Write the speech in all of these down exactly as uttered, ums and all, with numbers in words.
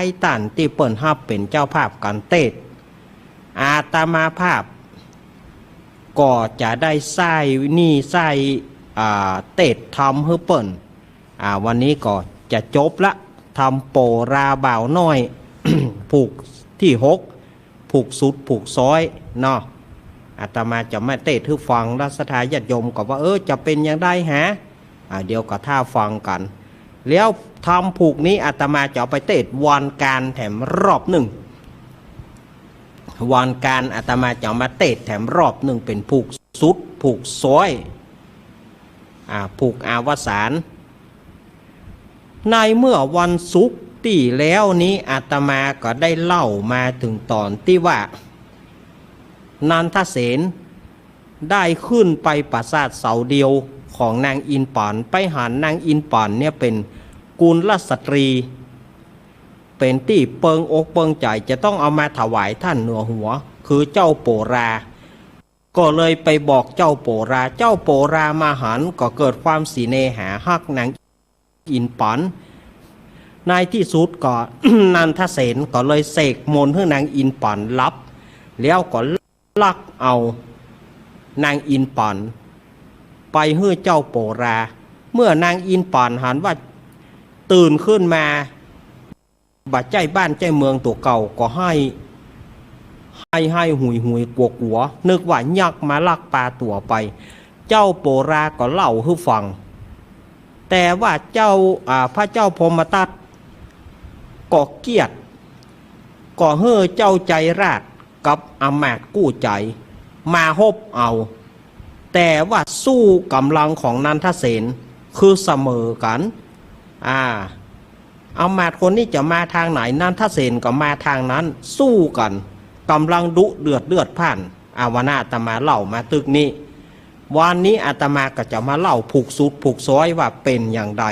ายต้านตี้เปิ้นฮับเป๋นเจ้าภาพก๋านเตสน์ อาตมาภาพก็จะได้ใซ้หนี้ใซ้ อ่า เตสน์ธรรมหื้อเปิ้น อ่า วันนี้ก็จะจบละ ธรรมโปราบ่าวน้อย ผูกตี้หก ผูกสุดผูกซ้อยเนาะ อาตมาจะมาเตสน์หื้อฟัง แล้วศรัทธาญาติโยมก็ว่า เออ จะเป๋นอย่างใดหา อ่า เดี๋ยวก็ท่าฟังกั๋น แล้วธรรมผูกนี้อาตมาจะเอาไปเตสน์วันก๋านแถมรอบนึ่ง วันก๋านอาตมาจะเอามาเตสน์แถมรอบนึ่ง เป๋นผูกสุดผูกซ้อย อ่า ผูกอวสาน ในเมื่อวันศุกร์ตี้แล้วนี้ อาตมาก็ได้เล่ามาเถิงต๋อนตี้ว่า นันทเสนได้ขึ้นไปปราสาทเสาเดียวของนางอินปั๋น ไปหันนางอินปั๋นเนี่ยเป๋นกุลสตรี เป๋นตี้เปิงอกเปิงใจ๋ จะต้องเอามาถวายต้านเหนือหัว คือเจ้าโปรา ก็เลยไปบอกเจ้าโปรา เจ้าโปรามาหันก็เกิดความเสน่หาฮักนางอินปั๋น ในตี้สุดก็ นันทเสนก็เลยเสกมนต์หื้อนางอินปั๋นหลับ แล้วก็ลักเอานางอินปั๋นไปหื้อเจ้าโปรา เมื่อนางอินปั๋นหันว่าตื่นขึ้นมา บ่ใจ้บ้านใจ้เมืองตั๋วเก่า ก็ไห้ ไห้ไห้หุยหุยกั๋วกั๋ว นึกว่ายักษ์มาลักปาตั๋วไป เจ้าโปราก็เล่าหื้อฟัง แต่ว่าเจ้า อ่า พระเจ้าพรหมทัตก็เกียจ ก็หื้อเจ้าใจราชกับอำมาตย์กู้ใจ๋มาฮบเอา แต่ว่าสู้ก๋ำลังของนันทเสนคือเสมอกั๋น อ่า อำมาตย์คนนี้จะมาตางไหน นันทเสนก็มาตางนั้น สู้กั๋น ก๋ำลังดุเดือดเลือดพล่าน อา วันนั้นอาตมาเล่ามาตึกนี้ วันนี้อาตมาก็จะมาเล่าผูกสุดผูกซ้อยว่าเป๋นอย่างใด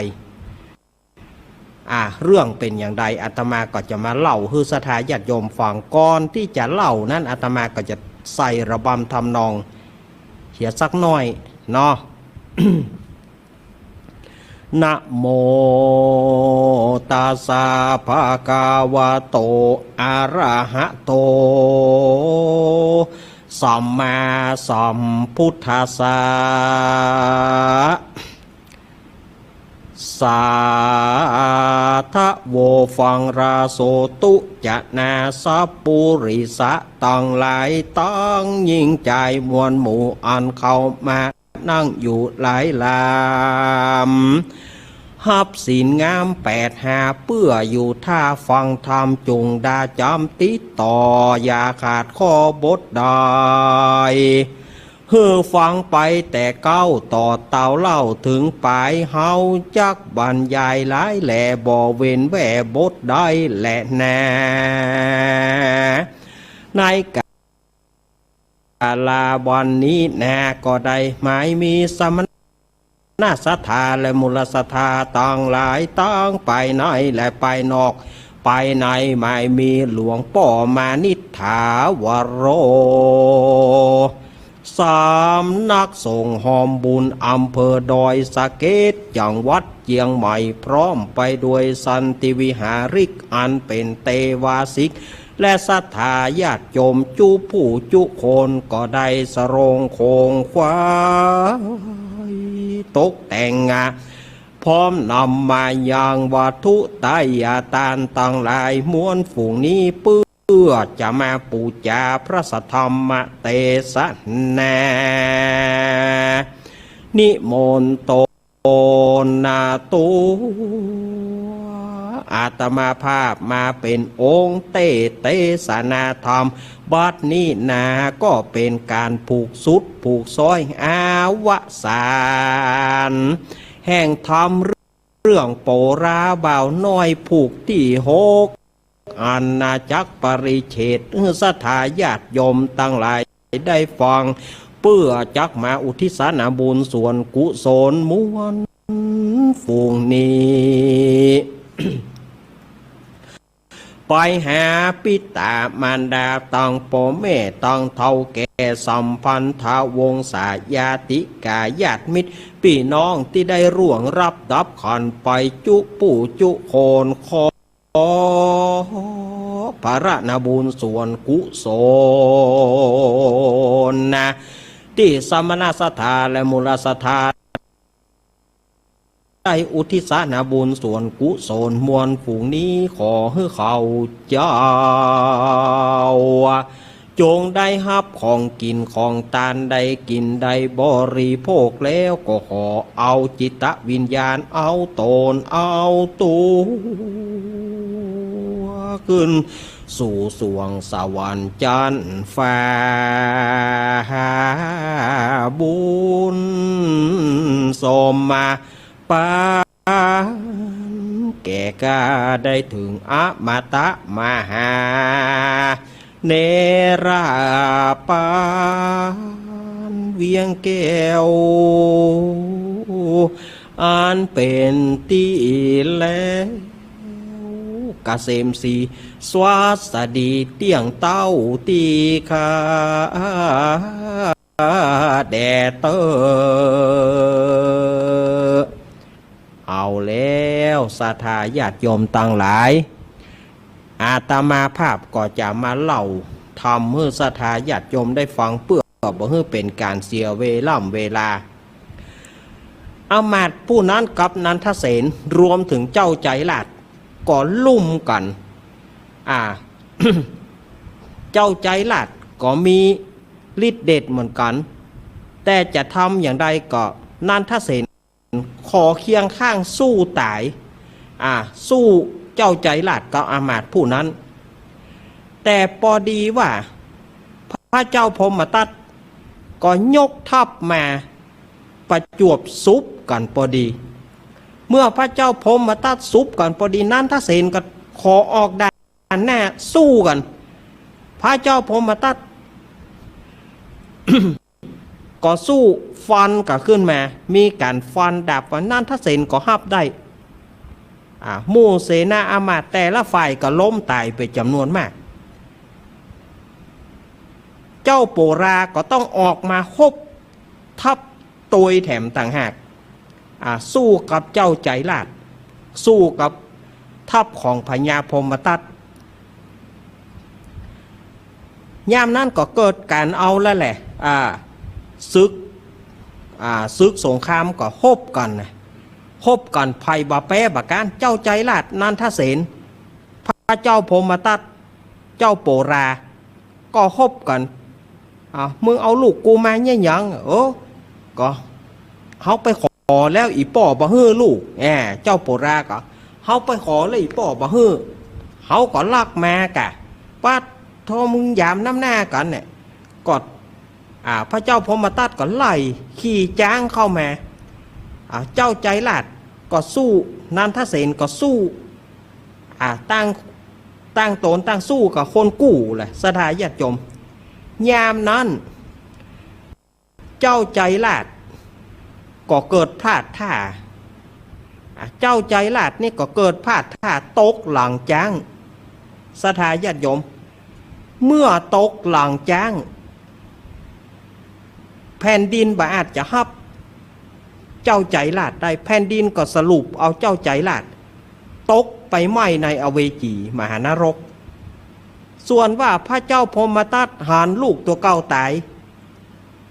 อ่า เรื่องเป๋นอย่างใด อาตมาก็จะมาเล่าหื้อศรัทธาญาติโยมฟัง ก่อนตี้จะเล่านั้น อาตมาก็จะใส่ระบำทำนองเหียสักหน้อยเนาะ นะโมตัสสะ ภะคะวะโต อะระหะโต สัมมาสัมพุทธัสสะ สาธะโว ฟังราโสตุ จะนาสัปปุริสะตังหลาย ตังยิ่งจายมวลหมู่อันเข้ามา นั่งอยู่หลายลำ ฮับศีลงามแปดห้า เปื้ออยู่ถ้าฟังธรรม จุ่งดาจ๋ำติดต่อ อย่าขาดข้อบทใด หื้อฟังไปแต่เก๊าต่อเต้า เล่าเถิงปาย เฮาจักบรรยายหลายแล บ่เว้นแว่บทใดแลนา ในกา ลาวันนี้นา ก็ได้หมายมีสมณะศรัทธาและมูลศรัทธาตังหลาย ตังไปในและไปนอก ไปในหมายมีหลวงป้อมานิษฐาวโร สำนักสงฆ์ฮอมบุญ อำเภอดอยสะเก็ด จังหวัดเจียงใหม่ พร้อมไปด้วยสันติวิหาริก อันเป๋นเตวาสิก และศรัทธาญาติโยมจุผู้จุคน ก็ได้สรงโคงควาย ตกแต่งงา พร้อมนำมายังวัตถุไตยทานตังหลายมวลฝูงนี้ เปื้อจะมาปู๋จาพระสัทธรรมเตสนา นิมนต์ตน ตนนาตัว อาตมาภาพมาเป๋นองค์เตสน์เตสนาธรรม บัดนี้นา ก็เป๋นก๋านผูกสุดผูกซ้อยอวสาน แห่งธรรมเรื่องโปราบ่าวน้อยผูกตี้หก อาณาจักรปริเฉด หื้อศรัทธาญาติโยมตังหลายได้ฟัง เปื้อจักมาอุทิศสานาบุญส่วนกุศลมวลฝูงนี้ ไปหาปิตามารดาตังป้อแม่ตังเฒ่าแก่สัมพันธวงศาญาติกาญาติมิตรปี้น้องตี้ได้ร่วงรับดับขันไปจุผู้จุคน ขอ ผละนาบุญส่วนกุศลนะ ตี้สมณศรัทธาและมูลศรัทธา ได้อุทิศนาบุญส่วนกุศลมวลฝูงนี้ ขอหื้อข้าเจ้า จงได้ฮับของกิ๋นของตาน ได้กิ๋นได้บริโภคแล้ว ก็ขอเอาจิตวิญญาณ เอาต๋นเอาตั๋ว ขึ้นสู่สวงสวรรค์จั๊นฟ้า บุญสมมาปาน แก่ข้าได้เถิงอมตะมหา เนรปาน เวียงแก้ว อันเป๋นตี้แล้ว เกษมศรี สวัสดีเตี้ยงเต้าตี้ข้าแด่เต๊อ เอาแล้วศรัทธาญาติโยมตังหลาย อาตมาภาพก็จะมาเล่าธรรมหื้อศรัทธาญาติโยมได้ฟัง เปื้อบ่หื้อเป๋นก๋านเสียเวล่ำเวลา อำมาตย์ผู้นั้นกับนันทเสน รวมเถิงเจ้าใจ๋ราษฎร์ ก็ลุ่มกั๋น อ่า เจ้าใจ๋ราษฎร์ก็มีฤทธิ์เดชเหมือนกั๋น แต่จะทำอย่างใดก็ นันทเสน ขอเคียงข้างสู้ต๋าย อ่า สู้เจ้าใจ๋ราษฎร์กับอำมาตย์ผู้นั้น แต่ปอดีว่าพระเจ้าพรหมทัตก็ยกทัพมาประจวบสุบกั๋นปอดี เมื่อพระเจ้าพรหมทัตสุบกั๋นปอดี นันทเสนก็ขอออกด่านหน้าสู้กั๋น พระเจ้าพรหมทัต ก็สู้ฟันกั๋นขึ้นมา มีก๋านฟันดาบฟัน นันทเสนก็ฮับได้ อ่า หมู่เสนาอำมาตย์แต่ละฝ่ายก็ล้มต๋ายเป๋นจ๋ำนวนมาก เจ้าโปราก็ต้องออกมาฮบทัพโตยแถมต่างหาก อ่า สู้กับเจ้าใจ๋ราษฎร์ สู้กับทัพของพญาพรหมทัต ยามนั้นก็เกิดก๋านเอาแล้วแหละ อ่า ศึก อ่า ศึกสงครามก็ฮบกั๋นนะ ฮบกั๋น ใผบ่แป๊บ่ก๊าน เจ้าใจ๋ราษฎร์ นันทเสน พระเจ้าพรหมทัต เจ้าโปรา ก็ฮบกั๋น อ่า มึงเอาลูกกูมาเยียะหยัง เออ ก็ เฮาไปขอแล้วอี่ป้อบ่หื้อลูก แหม เจ้าโปราก็ เฮาไปขอแล้วอี่ป้อบ่หื้อ เฮาก็ลักมากะ ปั๊ดโธ่ มึงหยามน้ำหน้ากั๋นเนี่ย ก็ อ่า พระเจ้าพรหมทัตก็ไล่ขี่จ๊างเข้ามา อ่า เจ้าใจ๋ราษฎร์ก็สู้ นันทเสนก็สู้ อ่า ตั้ง ตั้งต๋นตั้งสู้กับคนกู้แหละ ศรัทธาญาติโยม ยามนั้น เจ้าใจ๋ราษฎร์ก็เกิดพลาดท่า อ่ะ เจ้าใจ๋ราษฎร์นี่ก็เกิดพลาดท่าตกหลังจ๊าง ศรัทธาญาติโยม เมื่อตกหลังจ๊าง แผ่นดินบ่อาจจะฮับเจ้าใจ๋ราษฎร์ได้ แผ่นดินก็สรุปเอาเจ้าใจ๋ราษฎร์ตกไปไหม้ในอเวจีมหานรก ส่วนว่าพระเจ้าพรหมทัตหันลูกตั๋วเก่าต๋าย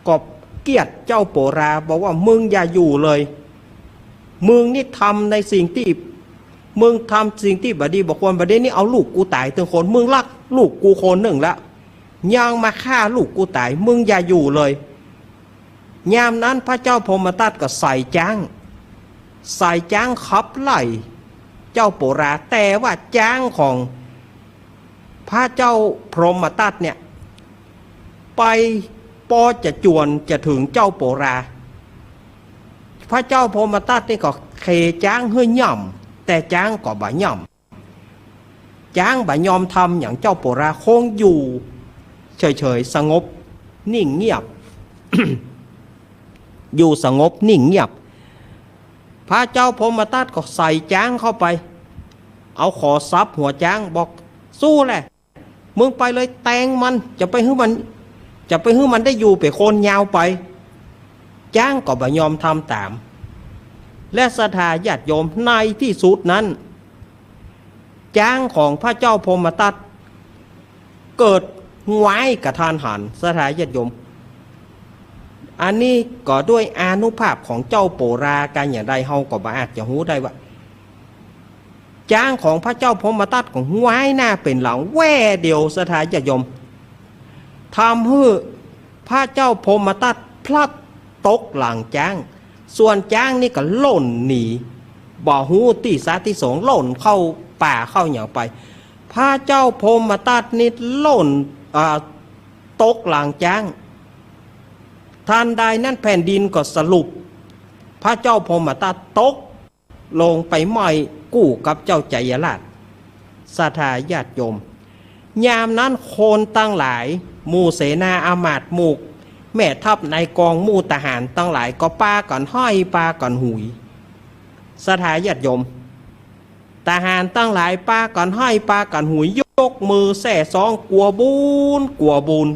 ก็เกลียดเจ้าโปรา บอกว่า มึงอย่าอยู่เลย มึงนี่ทำในสิ่งตี้ มึงทำสิ่งตี้บ่ดีบ่ควร บ่ดีนี่เอาลูกกูต๋ายตึงคน มึงลักลูกกูคนนึ่งละ ยังมาฆ่าลูกกูต๋าย มึงอย่าอยู่เลย ยามนั้นพระเจ้าพรหมทัตก็ใส่จ๊าง ใส่จ๊างขับไล่เจ้าโปรา แต่ว่าจ๊างของพระเจ้าพรหมทัตเนี่ย ไปปอจะจวนจะเถิงเจ้าโปรา พระเจ้าพรหมทัตนี่ก็เขจ๊างหื้อย่ำ แต่จ๊างก็บ่ย่ำ จ๊างบ่ยอมทำหยังเจ้าโปรา คงอยู่เฉยๆ สงบนิ่งเงียบ อยู่สงบนิ่งเงียบ พระเจ้าพรหมทัตก็ใส่จ๊างเข้าไป เอาขอสับหัวจ๊าง บอก สู้แหละ มึงไปเลย แตงมัน จะไปหื้อมัน จะไปหื้อมันได้อยู่เป๋นคนยาวไป จ๊างก็บ่ยอมทำต๋าม และศรัทธาญาติโยม ในตี้สุดนั้น จ๊างของพระเจ้าพรหมทัตเกิดงว้ายกะทันหัน ศรัทธาญาติโยม อันนี้ก็ด้วยอานุภาพของเจ้าโปรากันอย่างใด เฮาก็บ่อาจจะฮู้ได้ว่า จ๊างของพระเจ้าพรหมทัตก็งว้ายหน้าเป๋นหลังแว่เดียว ศรัทธาญาติโยม ทำหื้อพระเจ้าพรหมทัตพลัดตกหลังจ๊าง ส่วนจ๊างนี่ก็ล่นหนี บ่ฮู้ตี้สาตี้สง ล่นเข้าป่าเข้าหยังไป พระเจ้าพรหมทัตนี่ล่น อ่า ตกหลังจ๊าง ทันใดนั้นแผ่นดินก็สลุบ พระเจ้าพรหมทัตตกลงไปไหม้กู้กับเจ้าไชยราช ศรัทธาญาติโยม ยามนั้นคนตังหลาย หมู่เสนาอามาตย์ หมู่แม่ทัพนายกอง หมู่ทหารตังหลายก็ปากั๋นฮ้อยปากั๋นหุย ศรัทธาญาติโยม ทหารตังหลายปากั๋นฮ้อยปากั๋นหุย ยกมือแส้ซ้องกั๋วบุญกั๋วบุญ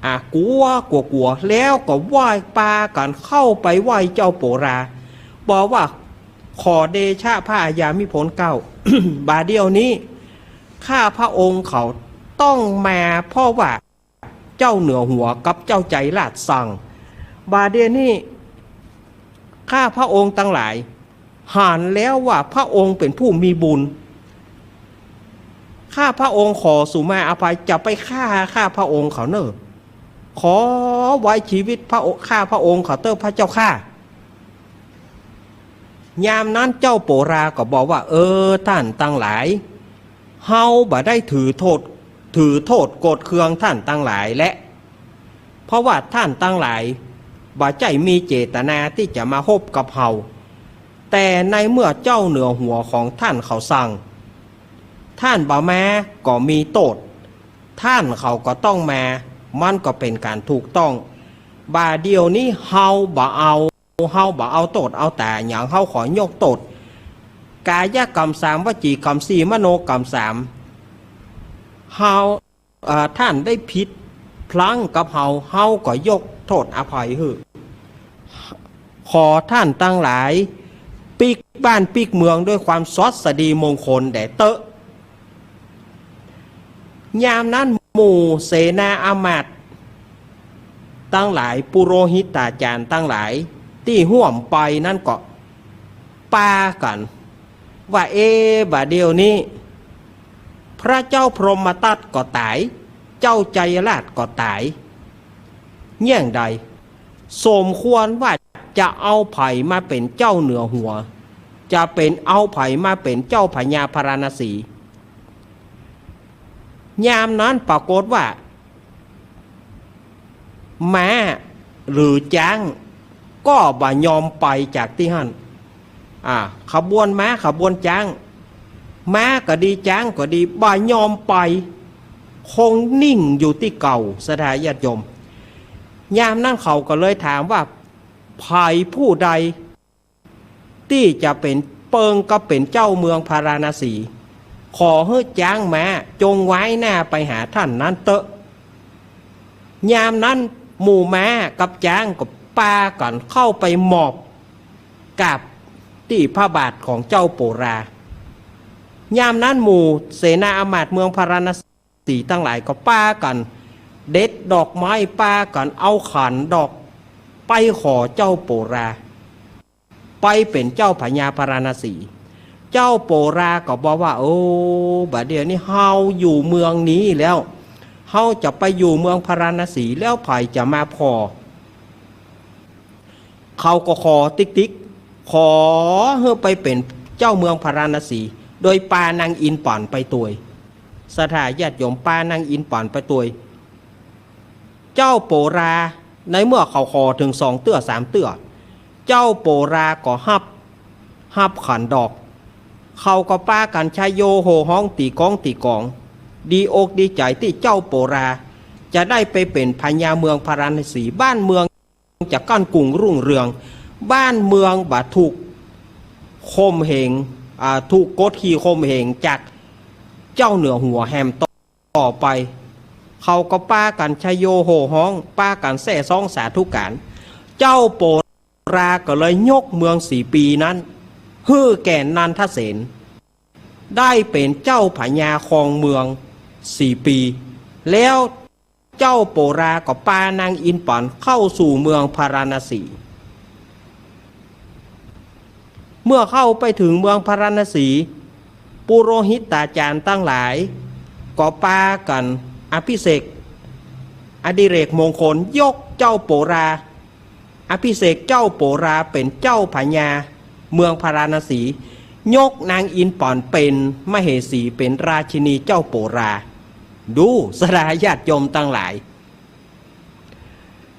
อ่ะ กั๋วกั๋วกั๋ว แล้วก็ไหว้ปากั๋นเข้าไปไหว้เจ้าโปรา บอกว่า ขอเดชะพระอาญามิพลเกล้า บ่าเดี่ยวนี้ ข้าพระองค์เขาต้องมา เพราะว่าเจ้าเหนือหัวกับเจ้าไชยราชสั่ง บ่าเดี่ยวนี้ ข้าพระองค์ตังหลายหันแล้วว่าพระองค์เป๋นผู้มีบุญ ข้าพระองค์ขอสุมาอภัย จะไปฆ่าข้าพระองค์เขาเน่อ ขอไว้ชีวิตพระองค์ ข้าพระองค์เขาเต๊อะพระเจ้าข้า ยามนั้นเจ้าโปราก็บอกว่า เออ ท่านตังหลาย เฮาบ่ได้ถือโทษ ถือโทษโกรธเคืองท่านตังหลายแล เพราะว่าท่านตังหลายบ่ใจ้มีเจตนาตี้จะมาฮบกับเฮา แต่ในเมื่อเจ้าเหนือหัวของท่านเขาสั่ง ท่านบ่มาก็มีโต้ษ ท่านเขาก็ต้องมา มันก็เป๋นก๋านถูกต้อง บ่าเดี่ยวนี้เฮาบ่เอา เฮาบ่เอาโต้ษเอาต๋าหยัง เฮาขอยกโต้ษ กายกรรมสาม วจีกรรมสี่ มโนกรรมสาม เฮา เอ่อ ท่านได้ผิดพลั้งกับเฮา เฮาก็ยกโต้ษอภัยหื้อ ขอท่านตังหลายปิ๊กบ้านปิ๊กเมืองด้วยความสวัสดีมงคลแด่เต๊อะ ยามนั้นหมู่เสนาอามาตย์ตังหลาย ปุโรหิตาจารย์ตังหลายตี้ฮ่วมไปนั้นก็ปากั๋นว่า เอ บ่าเดี่ยวนี้ พระเจ้าพรหมทัตก็ต๋าย เจ้าไชยราชก็ต๋าย เยี่ยงใด สมควรว่าจะเอาใผมาเป๋นเจ้าเหนือหัว จะเป๋นเอาใผมาเป๋นเจ้าพญาพาราณสี ยามนั้นปรากฏว่า ม้าหรือจ๊างก็บ่ยอมไปจากตี้หั้น อ่า ขบวนม้าขบวนจ๊าง ม้าก็ดีจ๊างก็ดี บ่ยอมไป คงนิ่งอยู่ตี้เก่า ศรัทธาญาติโยม ยามนั้นเขาก็เลยถามว่า ใผผู้ใด ตี้จะเป๋นเปิงกับเป๋นเจ้าเมืองพาราณสี ขอหื้อจ๊างม้าจงว้ายหน้าไปหาท่านนั้นเต๊อะ ยามนั้นหมู่ม้ากับจ๊างก็ปากั๋นเข้าไปหมอบกราบตี้พระบาทของเจ้าโปรา ยามนั้นหมู่เสนาอามาตย์เมืองพาราณสีตังหลายก็ปากั๋นเด็ดดอกไม้ ปากั๋นเอาขันดอกไปขอเจ้าโปรา ไปเป๋นเจ้าพญาพาราณสี เจ้าโปราก็บอกว่า โอ้ บ่าเดี่ยวนี้เฮาอยู่เมืองนี้แล้ว เฮาจะไปอยู่เมืองพาราณสีแล้วใผจะมาผ่อ เขาก็ขอติ๊กๆ ขอหื้อไปเป๋นเจ้าเมืองพาราณสี โดยปานางอินปั๋นไปตวย ศรัทธาญาติโยม ปานางอินปั๋นไปตวย เจ้าโปรา ในเมื่อเขาขอเถิงสองเตื้อสามเตื้อ เจ้าโปราก็ฮับ ฮับขันดอก เขาก็ปากั๋นชะโยโห่ฮ้องตี๋ก๊องตี๋ก๋อง ดีอกดีใจ๋ตี้เจ้าโปรา จะได้ไปเป๋นพญาเมืองพาราณสี บ้านเมืองจะก้านกุ่งรุ่งเรือง บ้านเมืองบ่ถูกข่มเหง อ่า ถูกกดขี่ข่มเหงจากเจ้าเหนือหัวแหมต่อ ต่อไป เขาก็ปากั๋นชะโยโห่ฮ้อง ปากั๋นแส้ซ้องสาธุก๋าร เจ้าโปราก็เลยยกเมืองสีปีนั้น หื้อแก่นันทเสน ได้เป๋นเจ้าพญาครองเมืองสี่ปี๋ แล้วเจ้าโปราก็ปานางอินป๋อนเข้าสู่เมืองพาราณสี เมื่อเข้าไปเถิงเมืองพาราณสี ปุโรหิตาจารย์ตังหลายก็ปากั๋นอภิเษกอดิเรกมงคล ยกเจ้าโปรา อภิเษกเจ้าโปราเป๋นเจ้าพญาเมืองพาราณสี ยกนางอินป๋อนเป๋นมเหสี เป๋นราชินีเจ้าโปรา ดูศรัทธาญาติโยมตังหลาย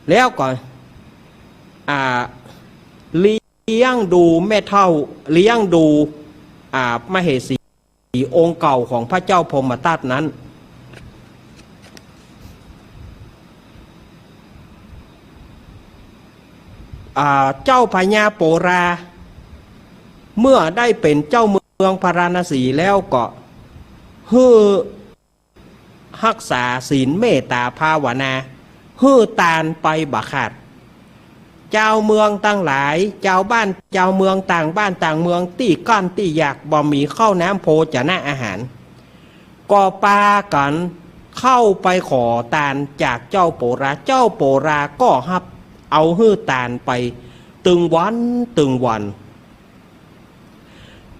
แล้วก็ อ่า เลี้ยงดูแม่เฒ่า เลี้ยงดู อ่า มเหสีองค์เก่าของพระเจ้าพรหมทัตนั้น อ่า เจ้าพญาโปรา เมื่อได้เป๋นเจ้าเมืองพาราณสีแล้วก็หื้อ ฮักษาศีลเมตตาภาวนา หื้อตานไปบ่ขาด จาวเมืองตังหลาย จาวบ้านจาวเมือง ต่างบ้านต่างเมือง ตี้ก้านตี้อยาก บ่มีข้าวน้ำโภชนะอาหาร ก็ปากั๋นเข้าไปขอตานจากเจ้าโปรา เจ้าโปราก็ฮับเอาหื้อตานไปตึงวันตึงวัน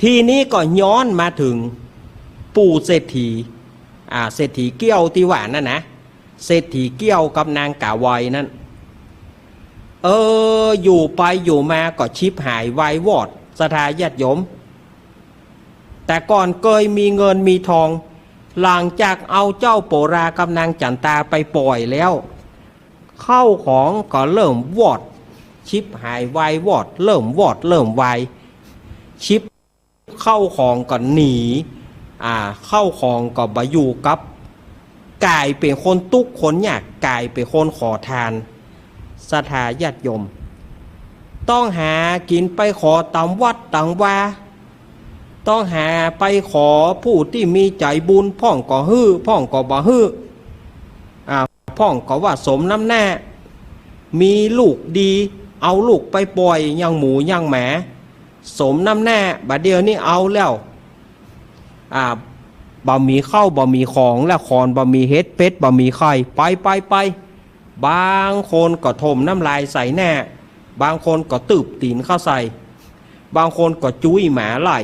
ทีนี้ก็ย้อนมาเถิงปู่เศรษฐี อ่า เศรษฐีเกี้ยวตี้ว่านั่นนะ เศรษฐีเกี้ยวกับนางก๋าไวนั่น เออ อยู่ไปอยู่มาก็ฉิบหายวายวอด ศรัทธาญาติโยม แต่ก่อนเกยมีเงินมีทอง หลังจากเอาเจ้าโปรากับนางจั๋นตาไปป่อยแล้ว ข้าวของก็เริ่มวอด ฉิบหายวายวอด เริ่มวอดเริ่มวาย ฉิบ ข้าวของก็หนี อ่า ข้าวของก็บ่อยู่กับ ก๋ายเป๋นคนตุ๊กข์คนยาก ก๋ายเป๋นคนขอตาน ศรัทธาญาติโยม ต้องหากิ๋นไปขอต๋ามวัดต๋ามวา ต้องหาไปขอผู้ตี้มีใจ๋บุญ พ่องก็หื้อ พ่องก็บ่หื้อ อ่า พ่องก็ว่าสมน้ำหน้า มีลูกดี เอาลูกไปป่อยอย่างหมูอย่างหมา สมน้ำหน้า บ่าเดี่ยวนี้เอาแล้ว อ่า บ่มีข้าวบ่มีของแล้ว คอนบ่มีเห็ด เป็ดบ่มีไข่ ไป ไป ไป บางคนก็ถมน้ำลายใส่หน้า บางคนก็ตืบตี๋นเข้าใส่ บางคนก็จุ๊ยหมาไล่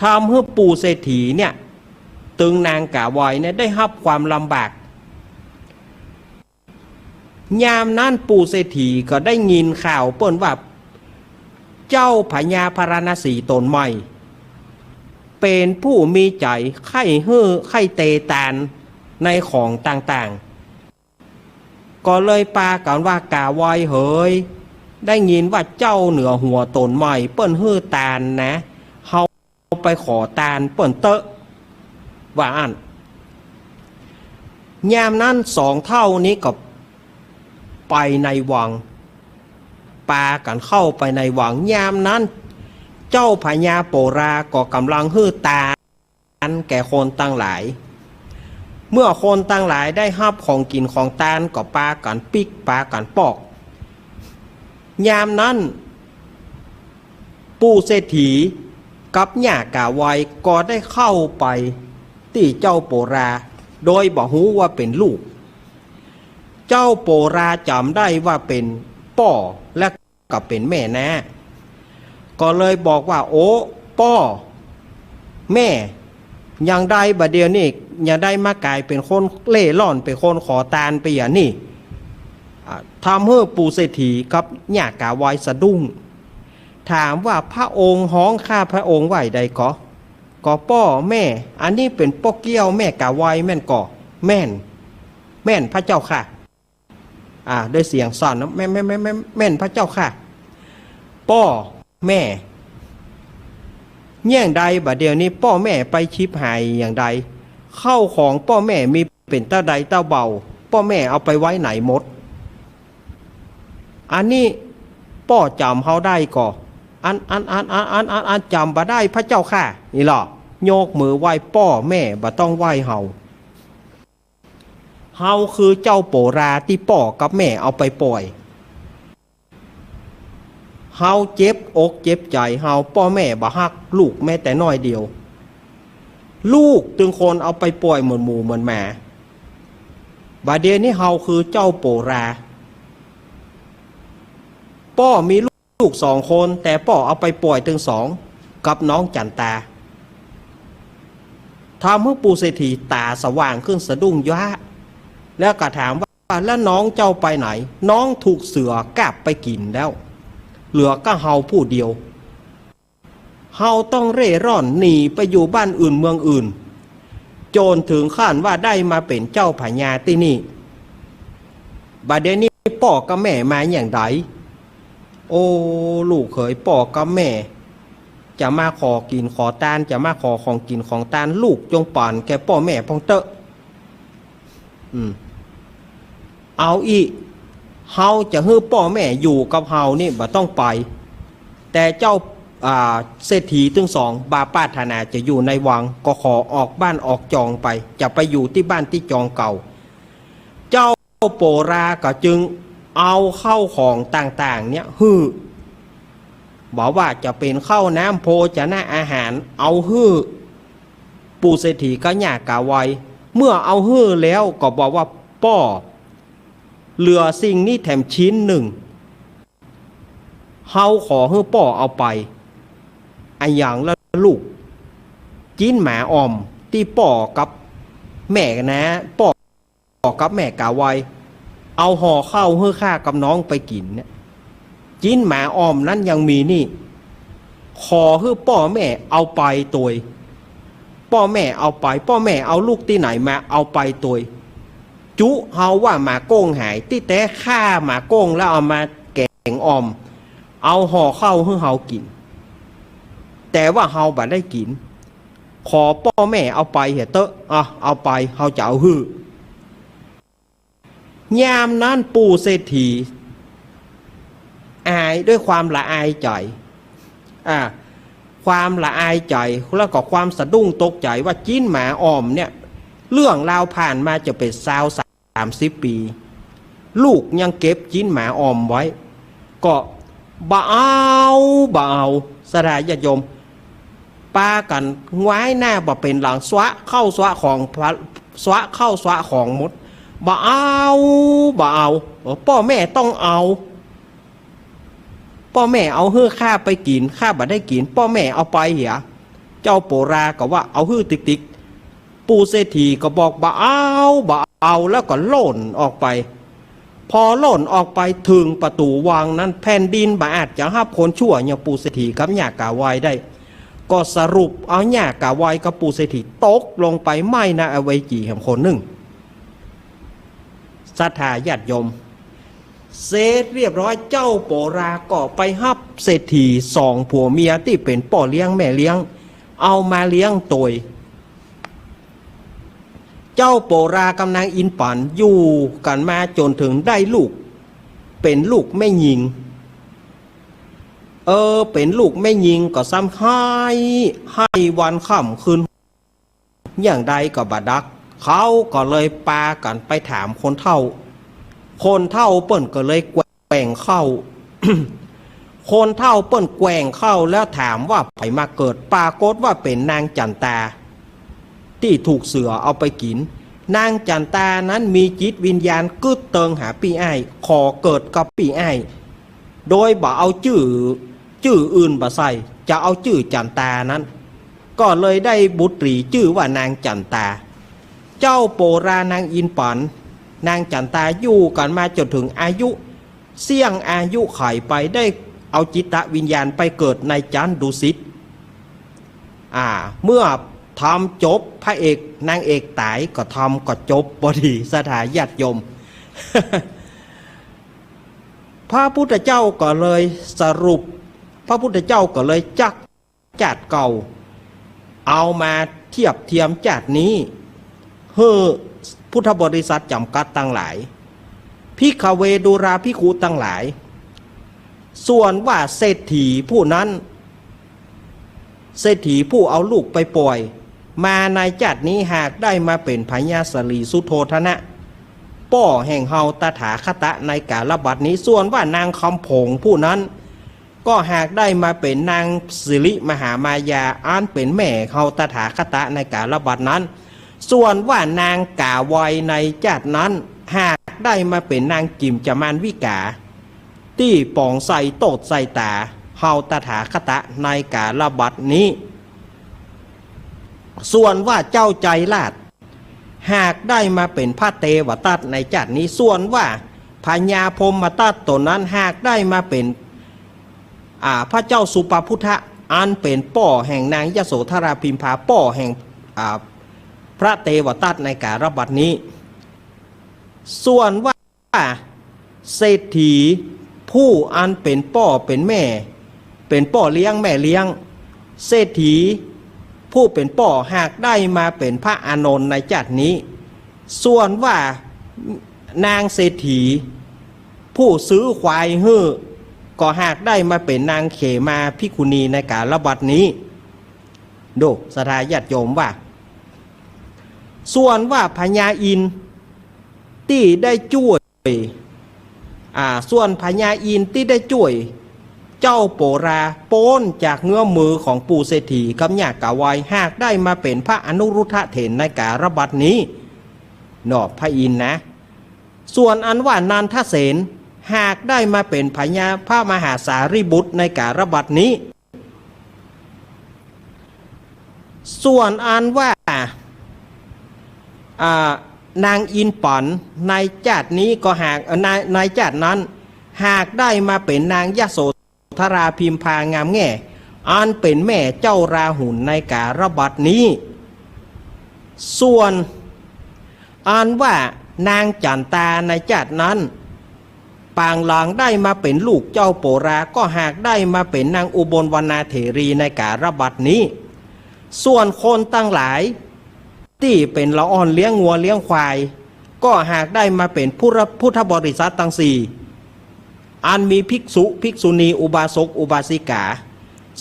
ทำหื้อปู่เศรษฐีเนี่ย ตึงนางก๋าไวเนี่ยได้ฮับความลำบาก ยามนั้นปู่เศรษฐีก็ได้ยินข่าวเปิ้นว่า เจ้าพญาพาราณสีต๋นใหม่ เป๋นผู้มีใจ๋ใค่หื้อใค่เตตานในของต่างๆ ก็เลยปากั๋นว่า ก๋าไวเหย ได้ยินว่าเจ้าเหนือหัวต๋นใหม่เปิ้นหื้อตานนะ เฮาไปขอตานเปิ้นเต๊อะ ว่าอั้น ยามนั้นสองเฒ่านี้ก็ไปในวัง ปากั๋นเข้าไปในวัง ยามนั้นเจ้าพญาโปราก็ก่ำลังหื้อตานแก่คนตังหลาย เมื่อคนตังหลายได้ฮับของกิ๋นของตานก็ปากั๋นปิ๊กปากั๋นปอก ยามนั้นปู่เศรษฐีกับย่าก๋าไวก็ได้เข้าไปตี้เจ้าโปรา โดยบ่ฮู้ว่าเป๋นลูก เจ้าโปราจ๋ำได้ว่าเป๋นป้อและก็เป๋นแม่น้า ก็เลยบอกว่า โอ้ ป้อ แม่ อย่างใดบ่าเดี่ยวนี้ อย่างใดมาก๋ายเป๋นคนเล่ร่อน เป๋นคนขอตานไปอย่างนี้ อ่า ทำหื้อปู่เศรษฐีกับย่าก๋าไวสะดุ้ง ถามว่า พระองค์ฮ้องข้าพระองค์ว่าใดก่อ ก็ป้อแม่ อันนี้เป๋นป้อเกี้ยวแม่ก๋าไวแม่นก่อ แม่น แม่นพระเจ้าค่ะ อ่า ด้วยเสียงสั่นนะ แม่น แม่น แม่น แม่น แม่นพระเจ้าค่ะ ป้อแม่ อย่างใดบ่าเดี่ยวนี้ป้อแม่ไปฉิบหายอย่างใด ข้าวของป้อแม่มีเป๋นเต้าใดเต้าเบา ป้อแม่เอาไปไว้ไหนหมด อันนี้ป้อจ๋ำเฮาได้ก่อ อัน อัน อัน จ๋ำบ่ได้พระเจ้าค่ะ นี่ลอ ยกมือไหว้ป้อแม่ บ่ต้องไหว้เฮา เฮาคือเจ้าโปราตี้ป้อกับแม่เอาไปป่อย เฮาเจ็บอกเจ็บใจ๋ เฮาป้อแม่บ่ฮักลูกแม้แต่น้อยเดียว ลูกตึงคนเอาไปป่อยเหมือนหมูเหมือนหมา บ่าเดี่ยวนี้เฮาคือเจ้าโปรา ป้อมีลูกสองคน แต่ป้อเอาไปป่อยตึงสองกับน้องจั๋นตา ทำหื้อปู่เศรษฐีต๋าสว่างขึ้นสะดุ้งย้า แล้วก็ถามว่า แล้วน้องเจ้าไปไหน น้องถูกเสือกาบไปกิ๋นแล้ว เหลือก้าเฮาผู้เดียว เฮาต้องเร่ร่อนหนีไปอยู่บ้านอื่นเมืองอื่น จ๋นเถิงขั้นว่าได้มาเป๋นเจ้าพญาตี้นี่ บ่าเดี่ยวนี้ป้อกับแม่มาอย่างใด โอ้ ลูกเขย ป้อกับแม่จะมาขอกิ๋นขอตาน จะมาขอของกิ๋นของตาน ลูกจงป๋านแก่ป้อแม่พ่องเต๊อะ อืม เอาอี้ เฮาจะหื้อป้อแม่อยู่กับเฮานี่บ่ต้องไป แต่เจ้า อ่า เศรษฐีตึงสองบ่ปรารถนาจะอยู่ในวัง ก็ขอออกบ้านออกจองไป จะไปอยู่ตี้บ้านตี้จองเก่า เจ้าโปราก็จึงเอาเข้าของต่างๆ เนี่ยหื้อ บ่ว่าจะเป๋นข้าวน้ำโภชนะอาหาร เอาหื้อ ปู่เศรษฐีกับย่ากาไว เมื่อเอาหื้อแล้วก็บอกว่า ป้อ เหลือสิ่งนี้แถมชิ้นหนึ่ง เฮาขอหื้อป้อเอาไป อะหยังละลูก จิ๊นหมาอ่อมตี้ป้อกับแม่นะ ป้อ กับแม่กาไว เอาห่อข้าวหื้อข้ากับน้องไปกิ๋นเนี่ย จิ๊นหมาอ่อมนั้นยังมีนี่ ขอหื้อป้อแม่เอาไปตวย ป้อแม่เอาไป ป้อแม่เอาลูกตี้ไหนมา เอาไปตวย จุเฮาว่าหมาโก้งหาย ตี้แต๊ข้าหมาโก้งแล้วเอามาแก๋งอ่อม เอาห่อข้าวหื้อเฮากิ๋น แต่ว่าเฮาบ่ได้กิ๋น ขอป้อแม่เอาไปเหียเต๊อะ อ่ะ เอาไป เฮาจะเอาหื้อ ยามนั้นปู่เศรษฐีอาย ด้วยความละอายใจ๋ อ่า ความละอายใจ๋ แล้วก็ความสะดุ้งตกใจ๋ว่าจิ๊นหมาอ่อมเนี่ย เรื่องราวผ่านมาจะเป๋นซาวสามสิบปี๋ ลูกยังเก็บจิ๊นหมาอ่อมไว้ ก็บ่เอา บ่เอา ศรัทธาญาติโยม ปากั๋นหงายหน้าบ่เป๋นหลัง สวะข้าวสวะของ พะ สวะข้าวสวะของหมด บ่เอา บ่เอา เออ ป้อแม่ต้องเอา ป้อแม่เอาหื้อข้าไปกิ๋น ข้าบ่ได้กิ๋น ป้อแม่เอาไปเหีย เจ้าโปราก็ว่าเอาหื้อติ๊กๆ ปู่เศรษฐีก็บอกบ่เอา บ่เอา แล้วก็โล่นออกไป พอโล่นออกไปเถิงประตู๋วังนั้น แผ่นดินบ่อาจจะฮับคนชั่วอย่างปู่เศรษฐีกับย่ากาไวได้ ก็สรุปเอาย่ากาไวกับปู่เศรษฐีตกลงไปไหม้ณอเวจีแหมคนนึ่ง ศรัทธาญาติโยม เสร็จเรียบร้อย เจ้าโปราก็ไปฮับเศรษฐีสองผัวเมียตี้เป๋นป้อเลี้ยงแม่เลี้ยง เอามาเลี้ยงตวย เจ้าโปรากับนางอินปั๋นอยู่กั๋นมาจ๋นเถิงได้ลูก เป๋นลูกแม่ญิง เออ เป๋นลูกแม่ญิงก็ซ้ำไห้ ไห้วันค่ำคืน อย่างใดก็บ่ดัก เขาก็เลยปากั๋นไปถามคนเฒ่า คนเฒ่าเปิ้นก็เลยแกว่งเข้า คนเฒ่าเปิ้นแกว่งเข้าแล้วถามว่าใผมาเกิด ปรากฏว่าเป๋นนางจั๋นตา ตี้ถูกเสือเอาไปกิ๋น นางจั๋นตานั้นมีจิตวิญญาณกึ๊ดเติงหาปี้อ้าย ขอเกิดกับปี้อ้าย โดยบ่เอาจื้อ จื้ออื่นบ่ใส่ จะเอาจื้อจั๋นตานั้น ก็เลยได้บุตรีจื้อว่านางจั๋นตา เจ้าโปรา นางอินปั๋น นางจั๋นตาอยู่กั๋นมาจ๋นเถิงอายุ เสี้ยงอายุไขไป ได้เอาจิตตวิญญาณไปเกิดในจั๊นดุสิต อ่า เมื่อธรรมจบ พระเอกนางเอกต๋าย ก็ธรรมก็จบพอดี ศรัทธาญาติโยม พระพุทธเจ้าก็เลยสรุป พระพุทธเจ้าก็เลยจัก จาติเก่า เอามาเทียบเทียมจาตินี้ หื้อพุทธบริษัทจ๋ำกัดตังหลาย ภิกขเวดูราภิกขุตังหลาย ส่วนว่าเศรษฐีผู้นั้น เศรษฐีผู้เอาลูกไปป่อย มาในจาตินี้หากได้มาเป๋นพญาสลีสุโธทนะ ป้อแห่งเฮาตถาคตะในกาลบัดนี้ ส่วนว่านางคำผงผู้นั้น ก็หากได้มาเป๋นนางสิริมหามายา อันเป๋นแม่เฮาตถาคตะในก๋าลบัดนั้น ส่วนว่านางก๋าไวในจาตินั้น หากได้มาเป๋นนางกิ๋มจมานวิกา ตี้ป๋องใส่โต้ษใส่ต๋าเฮาตถาคตะในก๋าลบัดนี้ ส่วนว่าเจ้าใจราช หากได้มาเป๋นพระเตวตัตในจาตินี้ ส่วนว่าพญาพรหมตัตโตนั้น หากได้มาเป๋น อ่า พระเจ้าสุปพุทธะ อันเป๋นป้อแห่งนางยโสธราพิมพา ป้อแห่ง อ่า พระเตวตัตในก๋าลบัดนี้ ส่วนว่าเศรษฐีผู้อันเป๋นป้อเป๋นแม่ เป๋นป้อเลี้ยงแม่เลี้ยง เศรษฐีผู้เป๋นป้อหากได้มาเป๋นพระอานนท์ในจาตินี้ ส่วนว่านางเศรษฐีผู้ซื้อควายหื้อ ก็หากได้มาเป๋นนางเขมาภิกขุณีในก๋าลบัดนี้ ดู ศรัทธาญาติโยมว่า ส่วนว่าพญาอินทร์ตี้ได้จ้วย อ่า ส่วนพญาอินทร์ตี้ได้จ้วยเจ้าโปราป๊นจากเงื้อมมือของปู่เศรษฐีกำยากาไว หากได้มาเป๋นพระอนุรุทธะเถรในก๋าลบัดนี้ เนาะ พระอินทร์นะ ส่วนอันว่านันทเสน หากได้มาเป๋นพญาพระมหาสารีบุตรในก๋าลบัดนี้ ส่วนอันว่า อ่า นางอินทร์ป๋อนในจาตินี้ก็หาก เอ่อ ใน ในจาตินั้น หากได้มาเป๋นนางยโสธราพิมพางามแง่ อันเป๋นแม่เจ้าราหุลในก๋าลบัดนี้ ส่วนอันว่านางจันตาในจาตินั้น ปางหลังได้มาเป๋นลูกเจ้าโปรา ก็หากได้มาเป๋นนางอุบลวรรณาเถรีในก๋าลบัดนี้ ส่วนคนตังหลายตี้เป๋นละอ่อนเลี้ยงงัวเลี้ยงควาย ก็หากได้มาเป๋นพุทธ พุทธบริษัทตังสี่ อันมีภิกษุ ภิกษุณี อุบาสก อุบาสิกา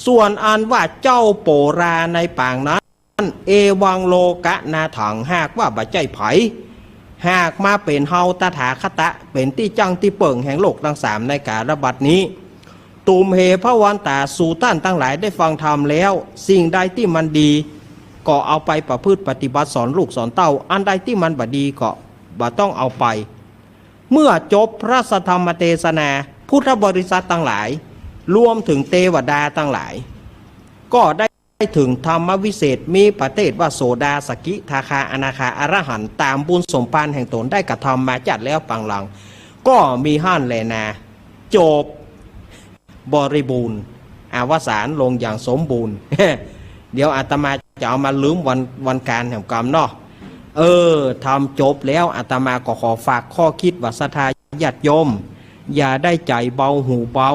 ส่วนอันว่าเจ้าโปราในปางนั้น เอวังโลกนาถัง หากว่าบ่ใจ้ใผ หากมาเป๋นเฮาตถาคตะ เป๋นตี้จั้งตี้เปิ่งแห่งโลกตังสามในก๋าลบัดนี้ ตุมเห ภวันตา สูต้านตังหลายได้ฟังธรรมแล้ว สิ่งใดตี้มันดี ก็เอาไปประพฤติปฏิบัติสอนลูกสอนเต้า อันใดตี้มันบ่ดีก็บ่ต้องเอาไป เมื่อจบพระสัทธรรมเตสนา พุทธบริษัทตังหลาย รวมเถิงเตวดาตังหลาย ก็ได้เถิงธรรมวิเศษ มีประเภทว่าโสดา สกิทาคา อนาคา อรหันต์ ต๋ามบุญสมภารแห่งต๋นได้กระทำมาจัดแล้วปางหลัง ก็มีหั้นแลนา จบ บริบูรณ์ อวสานลงอย่างสมบูรณ์ เดี๋ยวอาตมาจะเอามาลืมวัน วันก๋านแหมกำเนาะ เออ ธรรมจบแล้ว อาตมาก็ขอฝากข้อคิดว่าศรัทธาญาติโยม อย่าได้ใจ๋เบาหูเบา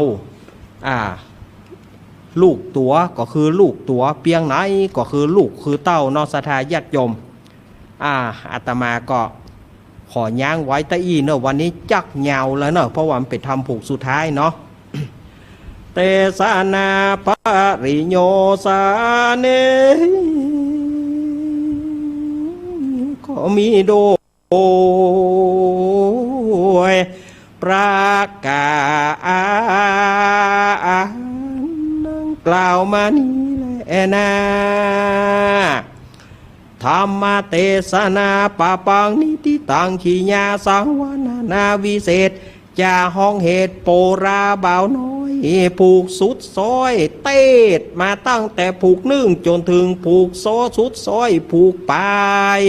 อ่า ลูกตั๋วก็คือลูกตั๋ว เปียงไหนก็คือลูกคือเต้าเนาะ ศรัทธาญาติโยม อ่า อาตมาก็ขอยั้งไว้ตะอี้เนาะ วันนี้จักยาวแล้วเนาะ เพราะว่ามันเป๋นธรรมผูกสุดท้ายเนาะ เตสนาปริโยสาเน ก็มีโดยประก๋านดังกล่าวมานี้แลนา ธรรมเตสนาปปังนิทิตัง ขีณาสังวรรณนาวิเศษ จะฮ้องเหตุโปราบ่าวน้อย ผูกสุดซ้อย เตศน์มาตั้งแต่ผูกนึ่งจ๋นเถิงผูกซ้อสุดซ้อย ผูกป๋าย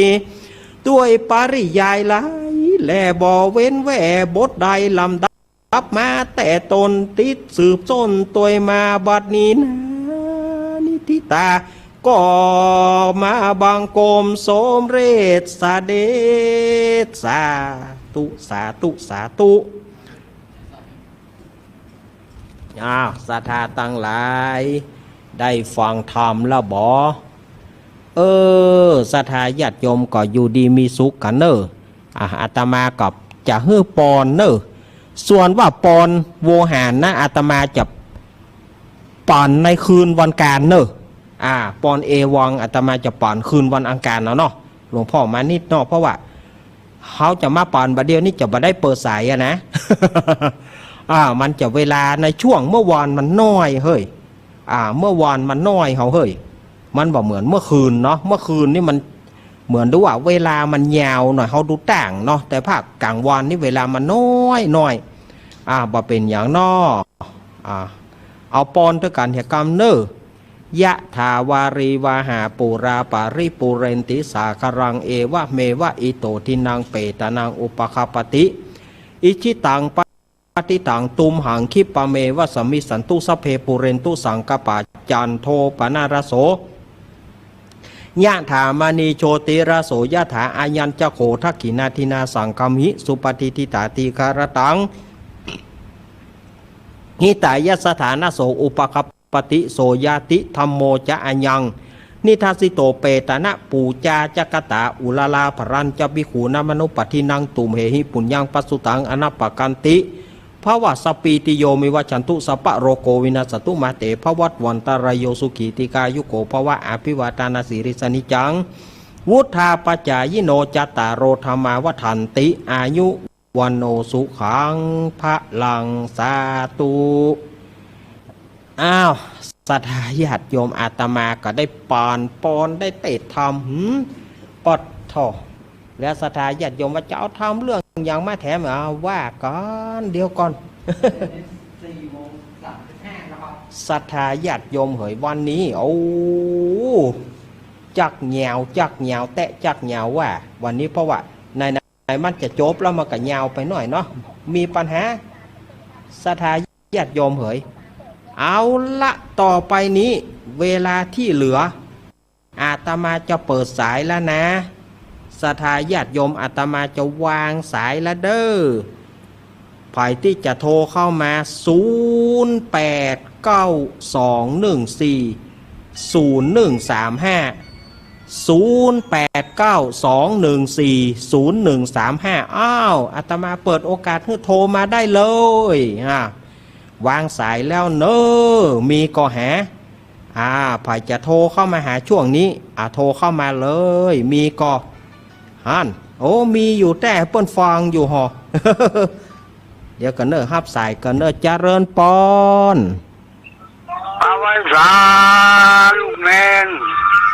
ด้วยปริยายหลาย และบ่เว้นแว่บทใด ลำดับมาแต่ต้น ติดสืบส้นตวยมาบัดนี้นา นิทิตา ก็มาบังคมสมเร็จเสด็จ สาธุ สาธุ สาธุ อ้าว ศรัทธาตังหลาย ได้ฟังธรรมแล้วบ่ เออ ศรัทธาญาติโยมก็อยู่ดีมีสุขกั๋นเน่อ อ่ะ อาตมาก็จะหื้อปอนเน่อ ส่วนว่าปอนโวหารนะ อาตมาจะปอนในคืนวันก๋านเน่อ อ่า ปอนเอวัง อาตมาจะปอนคืนวันอังคารเอาเนาะ หลวงพ่อมานิดเนาะ เพราะว่าเฮาจะมาปอนบ่าเดี่ยวนี้จะบ่ได้เปิดสายอะนะ อ่า มันจะเวลาในช่วงเมื่อวานมันน้อยเฮ้ย อ่า เมื่อวานมันน้อยเฮาเฮ้ย มันบ่เหมือนเมื่อคืนเนาะ เมื่อคืนนี่มันเหมือนดูว่าเวลามันยาวหน่อย เฮาดูต่างเนาะ แต่ภาคกลางวันนี่เวลามันน้อยน้อย อ่า บ่เป๋นหยังเนาะ อ่า เอาปอนด้วยกั๋นเหียกำเน่อ ยะถาวาริวหาปูราปาริปูเรนติสาคารัง เอวะเมวะอิโตทินังเปตานังอุปคปปติ อิชิตังปะ ปะติตังตุมหังคิปะเมวะสมมิชฌันตุ สัพเพปูเรนตุสังกัปปา จันโทปะนะระโส ยะถามะณีโชติระโส ยะถา อายัญจะโข ทักขิณาทินา สังคามิ สุปะฏิฏฐิตา ทีฆะระตัง หิตายะสะถานะโส อุปคปปติ โสญาติธัมโมจะ อายัง นิทัสสิโต เปตานะปูจาจะกตา อุราราภะรัญจะภิกขูนามะนุปปะทินัง ตุมเหหิปุญญังปะสุตัง อนะปะกันติ ภะวะสะปปะปะติโย วิวัชชันตุ สัพพะโรโค วินัสสะตุ มาเต ภะวัตวันตะราโย สุขี ทีฆายุโก ภะวะ อภิวาทานะสีลิสสะ นิจจัง วุฑฒาปะจายิโน จัตตาโร ธัมมา วัฑฒันติ อายุ วัณโณ สุขัง พะลัง สาธุ อ้าว ศรัทธาญาติโยม อาตมาก็ได้ปานปอนได้เตศน์ธรรม หืม ปอดโธ่ แล้วศรัทธาญาติโยมว่าจะเอาธรรมเรื่องหยังมาแถม เอาว่าก่อน เดี๋ยวก่อน ศรัทธาญาติโยมเหย วันนี้ โอ้ จักยาว จักยาว แต๊จักยาวว่า วันนี้เพราะว่าใน ในมันจะจบแล้วมันก็ยาวไปหน่อยเนาะ มีปัญหา ศรัทธาญาติโยมเหย เอาละ ต่อไปนี้ เวลาตี้เหลือ อาตมาจะเปิดสายแล้วนะ ศรัทธาญาติโยม อาตมาจะวางสายแล้วเด้อ ใผตี้จะโทรเข้ามา ศูนย์แปดเก้า สองหนึ่งสี่ ศูนย์หนึ่งสามห้า ศูนย์แปดเก้า สองหนึ่งสี่ ศูนย์หนึ่งสามห้า อ้าว อาตมาเปิดโอกาสหื้อโทรมาได้เลย อ่า วางสายแล้วเน้อ มีก่อหา อ่า ใผจะโทรเข้ามาหาช่วงนี้ อ่า โทรเข้ามาเลย มีก่อ หั้น โอ้ มีอยู่แต๊ เปิ้นฟังอยู่หอ เดี๋ยวก่อนเน้อ ฮับสายก่อนเน้อ เจริญปอน อาไว้สา ลูกแมน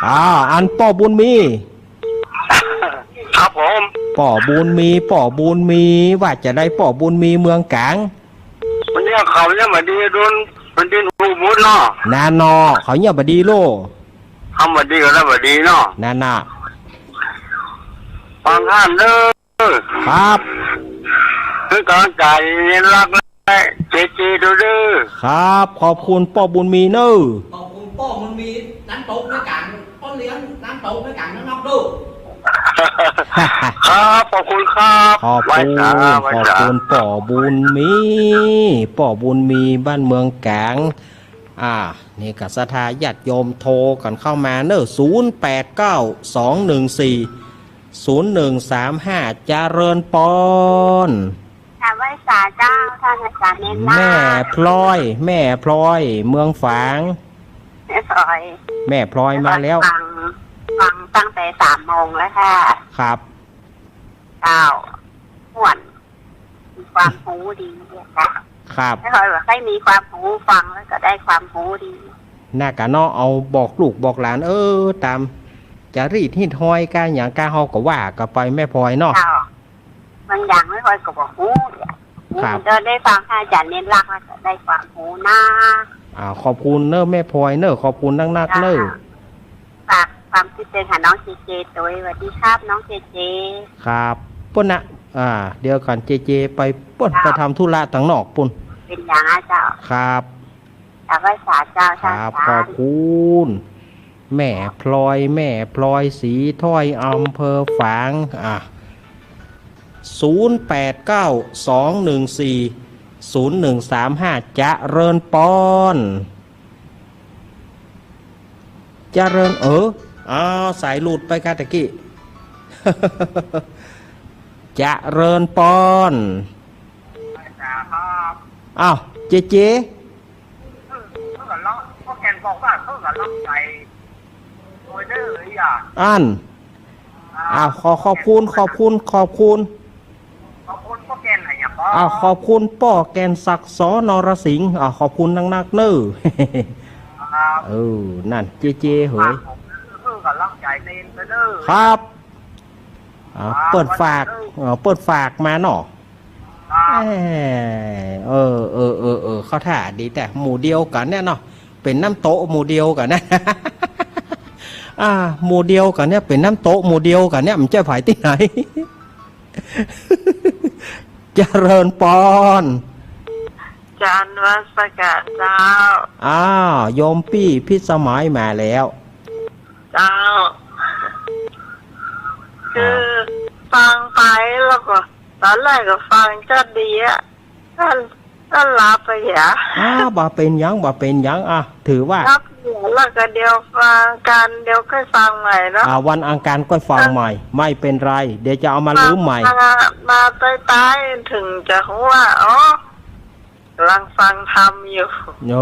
อ่า อันป้อบุญมี ครับผม ป้อบุญมี ป้อบุญมี ว่าจะใดป้อบุญมีเมืองก๋าง วันนี้เขายังบ่ดีโดนแผ่นดินฮู้หมดเนาะ นาเนาะ เขายังบ่ดีโล เขาบ่ดีก็ได้บ่ดีเนาะ นานา ฟังท่านเด้อ ครับ หื้อกำลังใจ๋เน้นรักและเจเจเด้อ ครับ ขอบคุณป้อบุญมีเน้อ ขอบคุณป้อบุญมี น้ำตกในก๋าง ป้อเลี้ยงน้ำตกในก๋างนอกๆ เด้อ ครับ ขอบคุณครับ ขอบคุณ ไหว้สา ไหว้สา ขอบคุณป้อบุญมี ป้อบุญมีบ้านเมืองก๋าง อ่า นี่ก็ศรัทธาญาติโยมโทรกั๋นเข้ามาเน้อ ศูนย์แปดเก้า สองหนึ่งสี่ ศูนย์หนึ่งสามห้า เจริญปอน ค่ะ ไหว้สาเจ้า ท่านอาจารย์เน้นมาก แม่พลอย แม่พลอย เมืองฝาง แม่พลอย แม่พลอยมาแล้ว ฟัง ฟังตั้งแต่สามโมงแล้วค่ะ ครับ เจ้า ม่วน มีความฮู้ดีอะค่ะ ครับ แม่พลอยว่าใค่มีความฮู้ ฟังแล้วก็ได้ความฮู้ดี น่ากะเนาะ เอาบอกลูกบอกหลาน เออ ต๋ามจารีตฮิตฮอยกาหยังกา เฮาก็ว่ากั๋นไป แม่พลอยเนาะ เจ้า บางอย่างแม่พลอยก็บ่ฮู้ ครับ ก็ได้ฟังพระอาจารย์เน้นรักแล้วก็ได้ความฮู้นะ อ่า ขอบคุณเน้อแม่พลอยเน้อ ขอบคุณนักๆ เน้อ จ้า ฝากความคิดเห็นหาน้องเจเจตวย สวัสดีครับน้องเจเจ ครับ ปุ้นนะ อ่า เดี๋ยวก่อน เจเจไปปุ้น ครับ ไปทำธุระตังนอกปุ้น เป๋นหยังอะเจ้า ครับ กราบไหว้สาเจ้า ครับ ท่าน ขอบคุณ แม่พลอย แม่พลอย ศรีถ้อย อำเภอฝาง อ่ะ ศูนย์แปดเก้า สองหนึ่งสี่ ศูนย์หนึ่งสามห้า เจริญปอน เจริญ เออ อ้าว สายหลุดไปค่ะตะกี้ เจริญปอน อ้าว เจเจ เพิ่นก็ล็อก พวกแกนบอกว่าเพิ่นก็ล็อกไปโดยเด้ออีหยัง อั้น อ่า อ้าว ขอขอบคุณ ขอบคุณ ขอบคุณ ขอบคุณพวกแกนอะหยังก็ อ้าว ขอบคุณป้อแก่นศักดิ์ ส นรสิงห์ อ้าว ขอบคุณนักๆ เน่อ ครับ เออ นั่น เจเจ เหย ฝากผมเน่อ กำลังใจ๋เณรไปเน่อ ครับ อ่า ครับ เปิ้นฝาก วันนี้เน่อ เออ เปิ้นฝากมาเนาะ ครับ เอ้ย เออ เออ เออ เออ เข้าท่าดีแต๊ หมู่เดียวกั๋นเนี่ยเนาะ เป๋นน้ำโต๊ะหมู่เดียวกั๋นนะ อ่า หมู่เดียวกั๋นเนี่ย เป๋นน้ำโต๊ะหมู่เดียวกั๋นเนี่ย มันใจ้ใผตี้ไหน เจริญปอน จานมัสก๋ารเจ้า อ้าว โยมปี้พิสมัยมาแล้ว เจ้า คือ อ่า ฟังไปแล้วก็ ต๋อนแรกก็ฟังจะดีอะ ต้าน ต้านหลับไปเหีย อ้าว บ่เป๋นหยัง บ่เป๋นหยัง อ่ะ ถือว่า หลับเหีย แล้วก็เดี๋ยวฟังกั๋น เดี๋ยวค่อยฟังใหม่เนาะ อ่า วันอังคารค่อยฟังใหม่ ไม่เป็นไร เดี๋ยวจะเอามาลืมใหม่ มา มาต้ายๆ ถึงจะฮู้ว่า อ๋อ กำลังฟังธรรมอยู่ เอ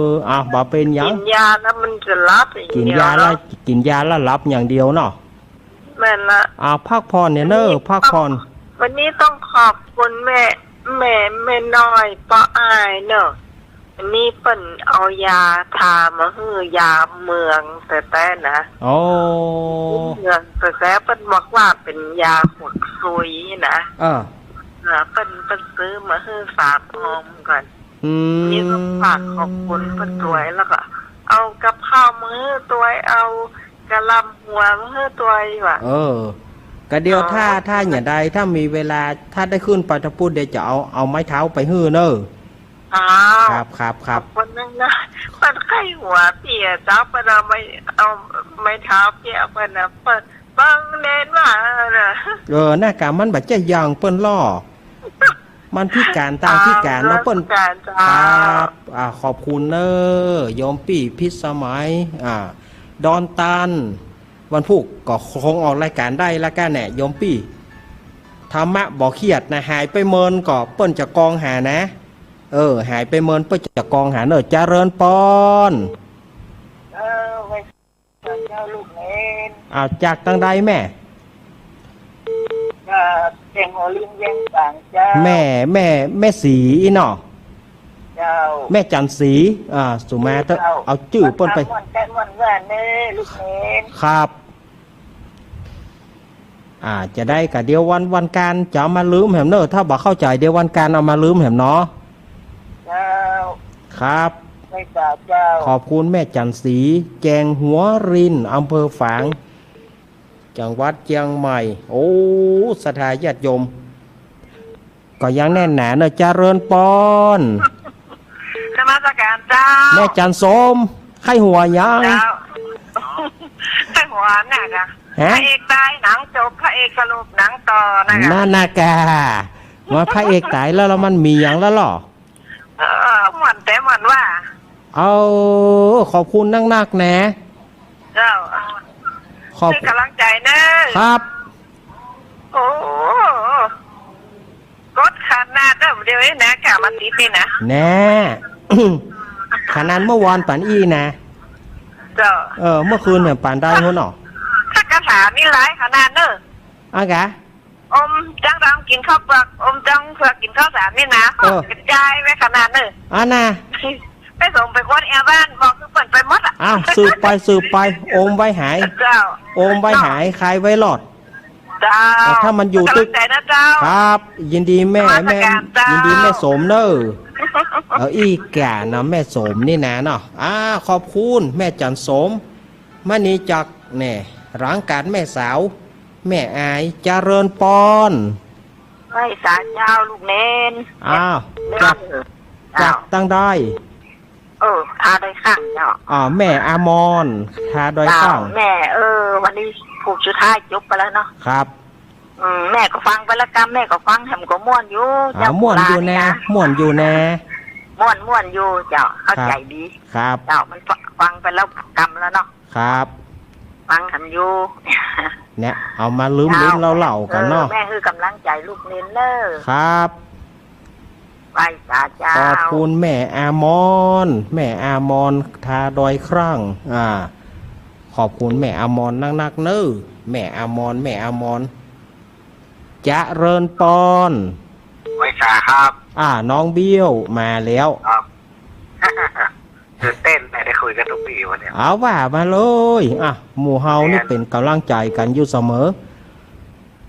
อ อ่ะ บ่เป๋นหยัง กิ๋นยาแล้วมันจะหลับอย่างเดียวเนาะ กิ๋นยาแล้ว กิ๋นยาแล้วหลับอย่างเดียวเนาะ แม่นละ อ่า พักผ่อนเนี่ยเน่อ วันนี้ พักผ่อน วันนี้ต้องขอบคุณแม่ แม่ แม่น้อยป้ออ้ายเน่อ วันนี้เปิ้นเอายาทามาหื้อ ยาเมืองแต๊ๆ นะ โอ้ เมืองแต๊ๆ เปิ้นบอกว่าเป๋นยาฮวงซุยนะ เออ อ่า เปิ้น เปิ้นซื้อมาหื้อสามออมก่อน อืม นี่ก็ฝากขอบคุณเปิ้นตวย แล้วก็เอากับข้าวมาหื้อตวย เอากะหล่ำหัวมาหื้อตวยว่ะ เออ กะเดี๋ยว อ๋อ ถ้า ถ้าอย่างใด ถ้ามีเวลา ถ้าได้ขึ้นไปตะปูด เดี๋ยวจะเอา เอาไม้เท้าไปหื้อเน่อ อ๋อ ครับ ครับ ครับ ขอบคุณนักนะ เปิ้นไข้หัวเปียเจ้า เปิ้นเอาไม้ เอาไม้เท้าเปียเปิ้นนะ เปิ้น เปิ้นเน้นว่านะ เออ หน้ากากมันบ่ใจ้อย่างเปิ้นลอ มันพิก๋านตางพิก๋านเนาะเปิ้น นมัสก๋ารเจ้า ครับ อ่า ขอบคุณเน่อ โยมปี้พิสมัย อ่า ดอนตาล วันพูกก็คงออกรายก๋านได้ละกั๋นแหละ โยมปี้ ธรรมะบ่เคียดนะ หายไปเมินก็เปิ้นจะกองหานะ เออ หายไปเมินเปิ้นจะกองหาเน่อ เจริญปอน เออ ไหว้เจ้าลูกเณร อ้าว จากตางใดแม่ ก็แจ้งหัวลิงแจ้งฝางเจ้า แม่ แม่ แม่ศรีอี้เนาะ เจ้า แม่จันทร์ศรี อ่า สุมาเต๊อะ เจ้า เอาจื้อเปิ้นไป ม่วนแต๊ม่วนว่าเน่อลูกเณร ครับ อ่า จะได้กะเดี๋ยววัน วันอังคารจะเอามาลืมแหมเน่อ ถ้าบ่เข้าใจ๋เดี๋ยววันอังคารเอามาลืมแหมเนาะ เจ้า ครับ ไหว้สาเจ้า ขอบคุณแม่จันทร์ศรี แจ้งหัวลิง อำเภอฝาง จังหวัดเจียงใหม่ โอ้ ศรัทธาญาติโยม ก็ยังแน่นหนาเน่อ เจริญปอน นมัสก๋ารเจ้า แม่จันทร์สม ไข้หัวยัง เจ้า ไข้หัวหนักอะ ฮะ พระเอกต๋ายหนังจบ พระเอกสลบหนังต่อนะกะ นั่นนะกะ ว่าพระเอกต๋ายแล้ว แล้วมันมีหยังแล้วลอ เออ ม่วนแต๊ม่วนว่า เอา ขอบคุณนักๆ นะ เจ้า ขอบ หื้อกำลังใจ๋เน่อ ครับ โอ้ กดขนาดเน่อ เดี๋ยวนี้นะ กะมาติดนี่นะ แน่ ขนาดเมื่อวานปานอี้นะ เจ้า เออ เมื่อคืนเนี่ยปานใดหั้นเนาะ ถ้ากะถานี่หลายขนาดเน่อ อะกะ อมจังดำกิ๋นข้าวเปือก อมจังเผือกกิ๋นข้าวสารนี่นะ เออ กระจายไว้ขนาดเน่อ อันน่ะ ไปส่งไปกวดแอวบ้าน บอกคือเปิ้นไปหมดอะ อ้าว สืบไป สืบไป อมไว้หาย เจ้า อมไว้หาย คายไว้รอด เจ้า แต่ถ้ามันอยู่ตึก กำลังใจ๋นะเจ้า ครับ ยินดีแม่ นมัสก๋ารเจ้า แม่ ยินดีแม่สมเน่อ เออ อี้กะนะ แม่สมนี่นะเนาะ อ่า ขอบคุณแม่จันทร์สม มณีจักรแน่ หลังก๋านแม่สาว แม่อาย เจริญปอน ไหว้สาเจ้าลูกเณร อ้าว เจ้า จาก จากตางใด เออ ท่าดอยครั้งเจ้า อ่า แม่อมร ท่าดอยครั้ง เจ้า แม่ เออ วันนี้ผูกสุดท้ายจบไปแล้วเนาะ ครับ อืม แม่ก็ฟังไปแล้วกำ แม่ก็ฟังแหมก็ม่วนอยู่ อ่า เจ้า ม่วนอยู่แน่ ม่วนอยู่แน่ ม่วน ม่วนอยู่เจ้า เข้าใจ๋ดี ครับ เจ้า มันฟังไปแล้วกำแล้วเนาะ ครับ ฟังแหมอยู่ เนี่ย เอามาลืมๆ เจ้า เล่าๆ กั๋นเนาะ เออ แม่หื้อกำลังใจ๋ลูกเณรเน่อ ครับ ไหว้สาเจ้า ขอบคุณแม่อมร แม่อมร ท่าดอยครั้ง อ่า ขอบคุณแม่อมรนักๆ เน่อ แม่อมร แม่อมร เจริญปอน ไหว้ จ๋าครับ อ่า น้องเบี้ยวมาแล้ว ครับ ตื่นเต้น ได้ ได้คุยกับตุ๊กปี้วันเนี้ย เอาว่ามาเลย อ่ะ หมู่เฮานี่ แม่น เป๋นก๋ำลังใจ๋กั๋นอยู่เสมอ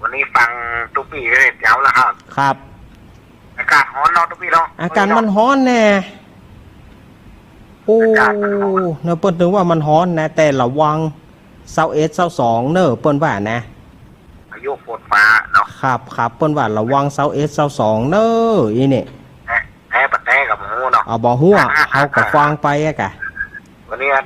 วันนี้ฟังตุ๊กปี้ก็เจ๋วแล้วครับ ครับ อากาศฮ้อนเนาะตุ๊กปี้เนาะ อากาศมันฮ้อนแน่ โอ้ อากาศมันฮ้อน เนาะ เปิ้นนึกว่ามันฮ้อนนะ แต่ระวังซาวเอ็ดซาวสองเน่อ เปิ้นว่านะ พายุฝนฟ้าเนาะ ครับ ครับ เปิ้นว่าระวังซาวเอ็ดซาวสองเน่อ อีนี่ แต๊ แต๊ปะแต๊ก็บ่ฮู้เนาะ เอา บ่ฮู้อะ เฮาก็ฟังไปอะกะ วันนี้อัน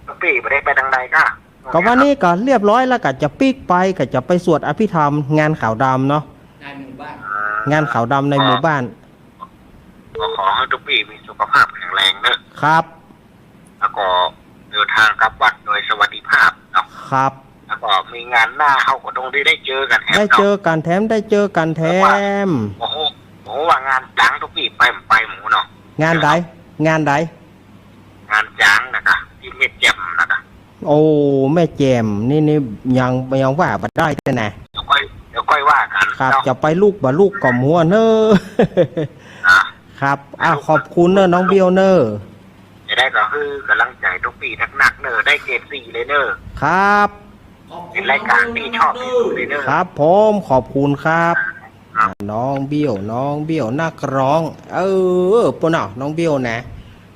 ตุ๊กปี้บ่ได้ไปตางใดก้า ก็วันนี้ก็เรียบร้อยแล้ว ก็จะปิ๊กไป ก็จะไปสวดอภิธรรมงานขาวดำเนาะ ในหมู่บ้าน งานขาวดำในหมู่บ้าน ก็ขอหื้อตุ๊กปี้มีสุขภาพแข็งแรงเน่อ ครับ แล้วก็เดินทางกลับวัดโดยสวัสดิภาพเนาะ ครับ แล้วก็มีงานหน้าเฮาก็ต้องได้ ได้เจอกั๋นแถม ได้เจอกั๋นแถม ได้เจอกั๋นแถม โอ้โห โอ้โห ว่างานจ๋างตุ๊กปี้ไปบ่ไปหมู่เนาะ งานใด งานใด งานจ๋างนะก้า ตี้แม่แจ่มนะก้า โอ้ แม่แจ่มนี่ นี่ยัง ยังว่าบ่ได้เลยนะ เดี๋ยวก้อย เดี๋ยวก้อยว่ากั๋น ครับ เนาะ จะไปลุกบ่ลุกก็บ่ฮู้เน่อ อ่ะ ครับ อ่ะ ขอบคุณเน่อน้องเบี้ยวเน่อ จะได้ก็หื้อกำลังใจ๋ตุ๊กปี้นักๆเน่อ ได้เกรดสี่เลยเน่อ ครับ เป๋นรายก๋านตี้ชอบตี้สุดเลยเน่อ ครับผม ขอบคุณครับ ครับ อ่ะ น้องเบี้ยว น้องเบี้ยวนักร้อง เออ เปิ้นเนาะ น้องเบี้ยวนะ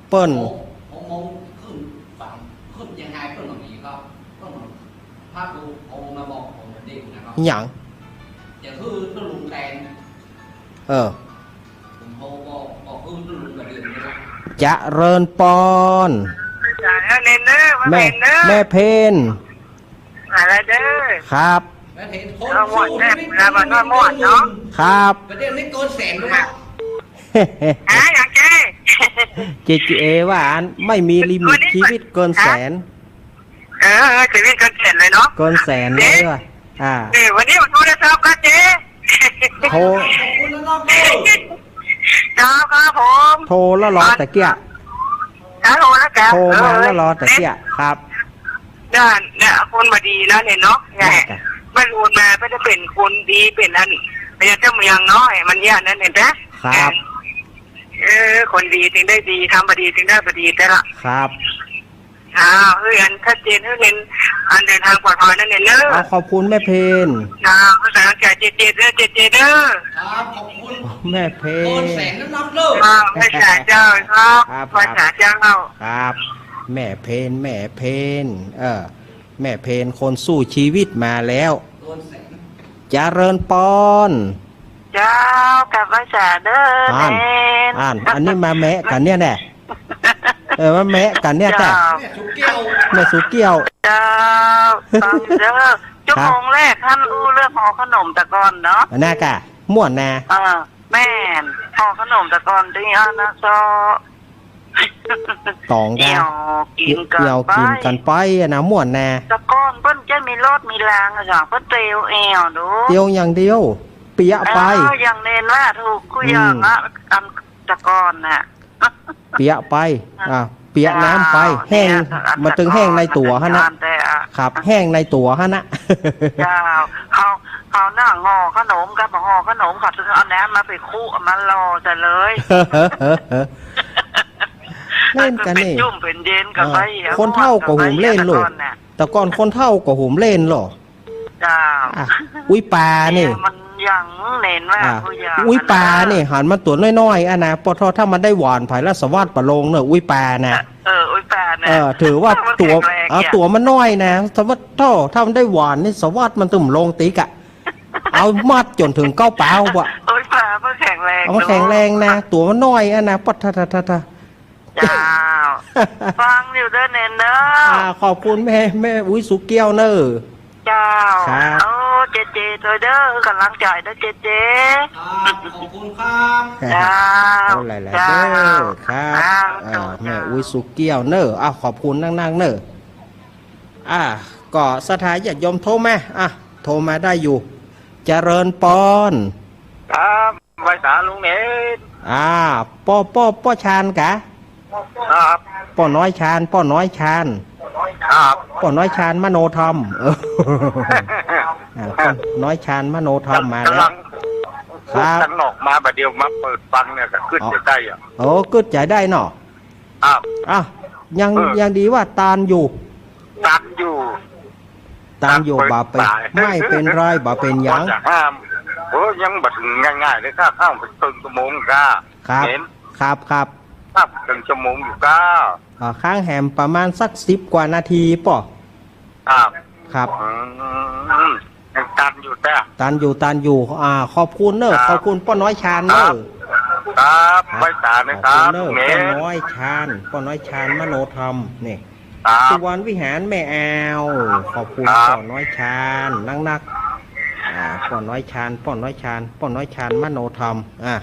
เปิ้น หก หกโมงครึ่ง ฟัง ขึ้นยังไงเปิ้นบ่มีครับ เปิ้น พระครูโทรมาบอกผมเดี๋ยวนี้นะครับ หยัง จะหื้อตุ๊ลุงแตน เออ ผมโทรบอก บอกหื้อตุ๊ลุงกระเดือนนะครับ เจริญปอน จ๋าเน่อเน่อ แม่ แม่เพน อะไรเด้อ ครับ แม่เพน เอาม่วนแน่ แล้วมันก็ม่วนเนาะ ครับ กระเดือนนี้เกินแสนหรือเปล่า ฮะ หยังเจ๊ เจเจ ว่าอันไม่มีลิมิตชีวิตเกินแสน เออ เออ ชีวิตเกินแสนเลยเนาะ เกินแสนเลยว่ะ อ่า เออ วันนี้ผมโทรศัพท์ก็เจ๊ โทร ครับ ครับผม โทรแล้วเหรอตะเกียะ ครับ โทรแล้วครับ โทรมาแล้วเหรอตะเกียะ ครับ เนี่ย เนี่ย คนบ่ดีนะเนี่ยเนาะ เนี่ย ได้จ้ะ บ่ฮู้มา บ่ได้เป๋นคนดี เป๋นอัน เป๋นเจ้าเมืองเนาะ มันอย่างนั้นเนี่ยนะ ครับ เออ คนดีจึงได้ดี ทำบ่ดีจึงได้บ่ดีแต่ละ ครับ อ้าว เฮ้ย อันชัดเจน เฮ้ย เน้น อันเดินทางปลอดภัยนั่นเนี่ยเนอะ เอา ขอบคุณแม่เพน อ้าว ภาษาอังกฤษเจเจเด้อ เจเจเด้อ ครับ ขอบคุณ แม่เพน โอนแสนนับๆเด้อ อ้าว ภาษาเจ้าครับ ครับ ภาษาเจ้า ครับ แม่เพน แม่เพน เออ แม่เพนคนสู้ชีวิตมาแล้ว โอนแสน เจริญปอน เจ้า กราบไหว้สาเด้อ อ่าน เน้น อ่าน อันนี้มาแมะกั๋นเนี่ยแหละ เออ มาแมะกั๋นเนี่ยแหละ เจ้า แม่สุเกี้ยว แม่สุเกี้ยว เจ้า ฟังเด้อ ชั่วโมงแรกหั้นอู้เรื่องห่อขนมตะก่อนเนาะ อันนั้นก้า ม่วนนะ เออ แม่น ห่อขนมตะก่อนตี้อันนะเจ้า ต๋องก้า เอี่ยวกิ๋นกั๋น เอี่ยวกิ๋นกั๋นไป ไปอะนะ ม่วนนะ ตะก่อนเปิ้นจะมีรถมีรางอะจ้ะ เปิ้นเตียวเอี่ยวดู เตียวอย่างเดียว เปียะไป เออ อย่างเน้นว่าถูกกู้อย่างอะ อืม อันตะก่อนน่ะ เปียะไป อ่ะ เปียะน้ำไป เจ้า แห้ง เนี่ย มาตึงแห้งในตั๋วหั้นนะ แต่อ่ะ ครับ แห้งในตั๋วหั้นนะ เจ้า เขา เขานั่งห่อขนมกับห่อขนม เขาถึงเอาน้ำมาไปคุเอามาหล่อใส่เลย เล่นกั๋นนี่ เป๋นจุ่มเป๋นเย็นกั๋นไป เออ คนเฒ่าก็หุมเล่นโลด แต่ก่อนน่ะ แต่ก่อนคนเฒ่าก็หุมเล่นโลด เจ้า อ่ะ อุ๊ยป๋านี่ เนี่ยมันยังเน้นว่า อ่ะ ผู้ยาว อุ๊ยป๋านี่ หันมาตั๋วน้อยๆ อะนะ ปอทอ ถ้ามันได้หว่านผายละสวัสดิ์ปะโลงเนอะ อุ๊ยป๋านะ เออ อุ๊ยป๋านะ เออ ถือว่าตั๋ว มันแข็งแรง เอา เนี่ย ตั๋วมันน้อยนะ สวัสดิ์โธ่ ถ้ามันได้หว่านนี่สวัสดิ์มันตึงลงติ๊กอะ เอามัดจ๋นเถิงเก๊าป๋าว่ะ อุ๊ยป๋ามันแข็งแรง เอามันแข็งแรงนะ เนาะ ตั๋วมันน้อยอะนะ ปะทะทะทะทะ เจ้า ฟังอยู่เด้อเน้นเด้อ อ่า ขอบคุณแม่ แม่อุ๊ยสุเกี้ยวเนอะ เจ้า ครับ โอ้ เจเจ โตยเด้อ กำลังใจ๋เด้อ เจเจ ครับ ขอบคุณครับ เจ้า เอาหลายๆ เจ้า เด้อ ครับ ครับ อ่า เจ้า แม่อุ๊ยสุเกี้ยวเนอะ อ่า ขอบคุณนักๆ เนอะ อ่า ก็ศรัทธาญาติโยมโทรมา อ่ะ โทรมาได้อยู่ เจริญปอน ครับ ไหว้สาลุงเน้น อ่า ป้อ ป้อ ป้อชาญกะ ครับ ป้อน้อยชาญ ป้อน้อยชาญ ครับ ป้อน้อยชาญมโนธรรม เออ อ่า ป้อน้อยชาญมโนธรรมมาแล้ว กำลัง ครับ ตังนอกมาบ่าเดี่ยวมาเปิดฟังเนี่ยก็กึ๊ด อ๋อ จะได้อะ โอ้ กึ๊ดจะได้เนาะ ครับ อ่ะ ยัง เออ ยังดีว่าตันอยู่ ตันอยู่ ตันอยู่ ตันเปิด บ่าเป๋น สาย ไม่เป๋นไร บ่าเป๋นหยัง ก็จะห้าม โอ้ ยังบ่เถิงง่ายๆ เลยครับ ห้ามไปเถิงชั่วโมงก็ ครับ เป๋น ครับ ครับ ครับ เถิงชั่วโมงอยู่ก็ อ่า ค้างแหมประมาณสักสิบกว่านาทีป่อ ครับ ครับ อืม ยังตันอยู่แต๊ ตันอยู่ ตันอยู่ อ่า ขอบคุณเนอะ ครับ ขอบคุณป้อน้อยชาญเนอะ ครับ ครับ อ่า ไหว้สานะครับ ขอบคุณเนอะ ลุงเนร ป้อน้อยชาญ ป้อน้อยชาญมโนธรรม นี่ ครับ สุวรรณวิหารแม่อาว ขอบคุณ ครับ ป้อน้อยชาญนักๆ อ่า ป้อน้อยชาญ ป้อน้อยชาญ ป้อน้อยชาญมโนธรรม อ่า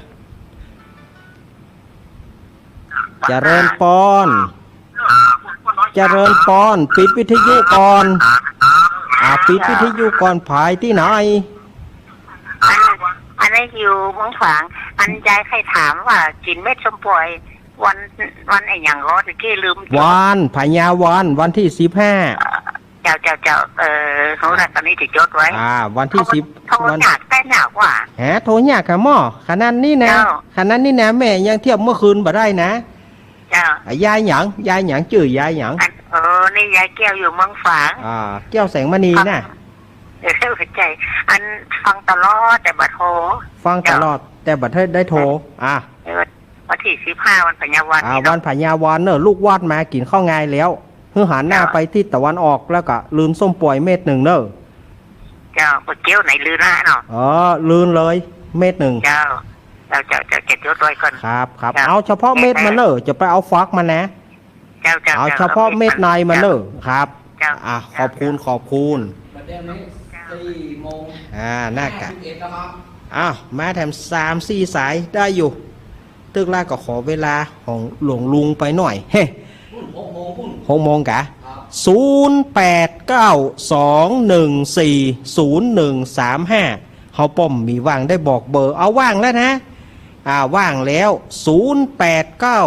เจริญปอน เจริญปอน ปิดวิทยุก่อน อ่า ปิดวิทยุก่อน ผายตี้ไหน อัน อันนี้อยู่เมืองฝาง อันยายใค่ถามว่ากิ๋นเม็ดส้มป่วย วัน วันอะหยังก็ตะกี้ลืมจด วันพญาวัน วันตี้สิบห้า เจ้า เจ้า เจ้า เออ ฮู้ละ ต๋อนนี้จะจดไว้ อ่า วันตี้สิบ โทร วัน โทรยากแต๊ ยากว่า แหม โทรยากกะหม้อ ขนาดนี้นะ เจ้า ขนาดนี้นะ แม่ยังเทียบเมื่อคืนบ่ได้นะ เจ้า อ่ะ ยายหยัง ยายหยัง จื้อยายหยัง อัน เออ นี่ยายแก้วอยู่เมืองฝาง อ่า แก้วแสงมณีนะ เออ เข้าใจ๋ อันฟังตลอดแต่บ่โทร ฟังตลอด เจ้า แต่บ่ได้ ได้โทร อ่ะ เออ วันตี้สิบห้า วันพญาวัน อ่า นี่เนาะ วันพญาวันเนอะ ลูกวัดมากิ๋นข้าวงายแล้ว หื้อหันหน้า เจ้า ไปทิศตะวันออก แล้วก็ลืมส้มป่วยเม็ดนึ่งเนอะ เจ้า บ่เกี่ยวไหนลืมละเนาะ อ๋อ ลืมเลย เม็ดนึ่ง เจ้า เจ้า เจ้า เจ้า เก็บยศไว้ก่อน ครับ ครับ เจ้า เอาเฉพาะเม็ดมันเนอะ เออ จะไปเอาฝักมันนะ เจ้า เจ้า เอา เจ้า เฉพาะเม็ดในมันเนอะ เจ้า ครับ เจ้า อ่ะ ขอบคุณ ขอบคุณ ประเด็นนี้สี่โมง อ่า น่ากะ ห้าสิบเอ็ดแล้วครับ อ้าว มาแถมสามสี่สายได้อยู่ ตึกละก็ขอเวลาของหลวงลุงไปหน่อย เฮ้ หกโมง หกโมงกะ ครับ ศูนย์แปดเก้าสองหนึ่งสี่ศูนย์หนึ่งสามห้า เฮาป้อมมีว่างได้บอกเบอร์ เอาว่างแล้วนะ อ่า ว่างแล้ว ศูนย์แปดเก้า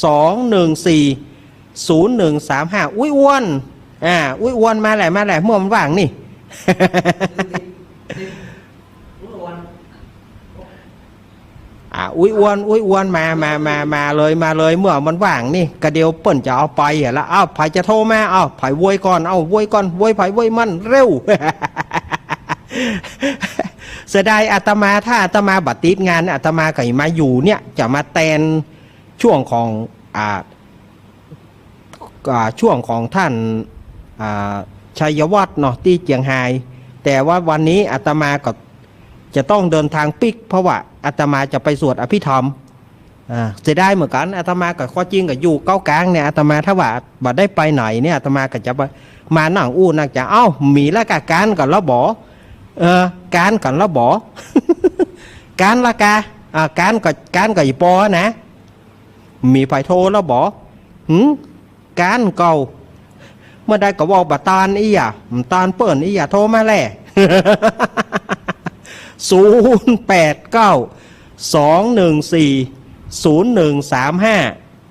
สองหนึ่งสี่ศูนย์หนึ่งสามห้า อุ๊ยอ้วน อ่า อุ๊ยอ้วนมาแหละ มาแหละ เมื่อมันว่างนี่ อ่า อุ๊ยอ้วน อุ๊ยอ้วน มา มา มา มาเลย มาเลย เมื่อมันว่างนี่ กะเดี๋ยวเปิ้นจะเอาไปอะละ เอ้า ใผจะโทรมา เอ้า ใผโวยก่อน เอ้า โวยก่อน โวยใผโวยมัน เร็ว เสียดายอาตมา ถ้าอาตมาบ่ติดงาน อาตมาก็จะมาอยู่เนี่ย จะมาแตนช่วงของ อ่า อ่า ช่วงของท่าน อ่า ชัยวัฒน์เนาะ ตี้เจียงฮาย แต่ว่าวันนี้อาตมาก็จะต้องเดินทางปิ๊ก เพราะว่าอาตมาจะไปสวดอภิธรรม อ่า เสียดายเหมือนกั๋น อาตมาก็ข้อจริงก็อยู่เก๊ากลางเนี่ย อาตมาถ้าว่าบ่ได้ไปไหนเนี่ย อาตมาก็จะมา มานั่งอู้นั่งจ๋า เอ้า มีละกา ก๋านก่อนละบ่ เออ ก๋านก่อนละบ่ ก๋านละกา อ่า ก๋านก็ ก๋านก็อีปอนะ มีใผโทรแล้วบ่ หืม ก๋านเก่า เมื่อใดก็เว้าบ่ตานอี้อะ บ่ตานเปิ้นอี้อะ โทรมาแล ศูนย์แปดเก้าสองหนึ่งสี่ศูนย์หนึ่งสามห้า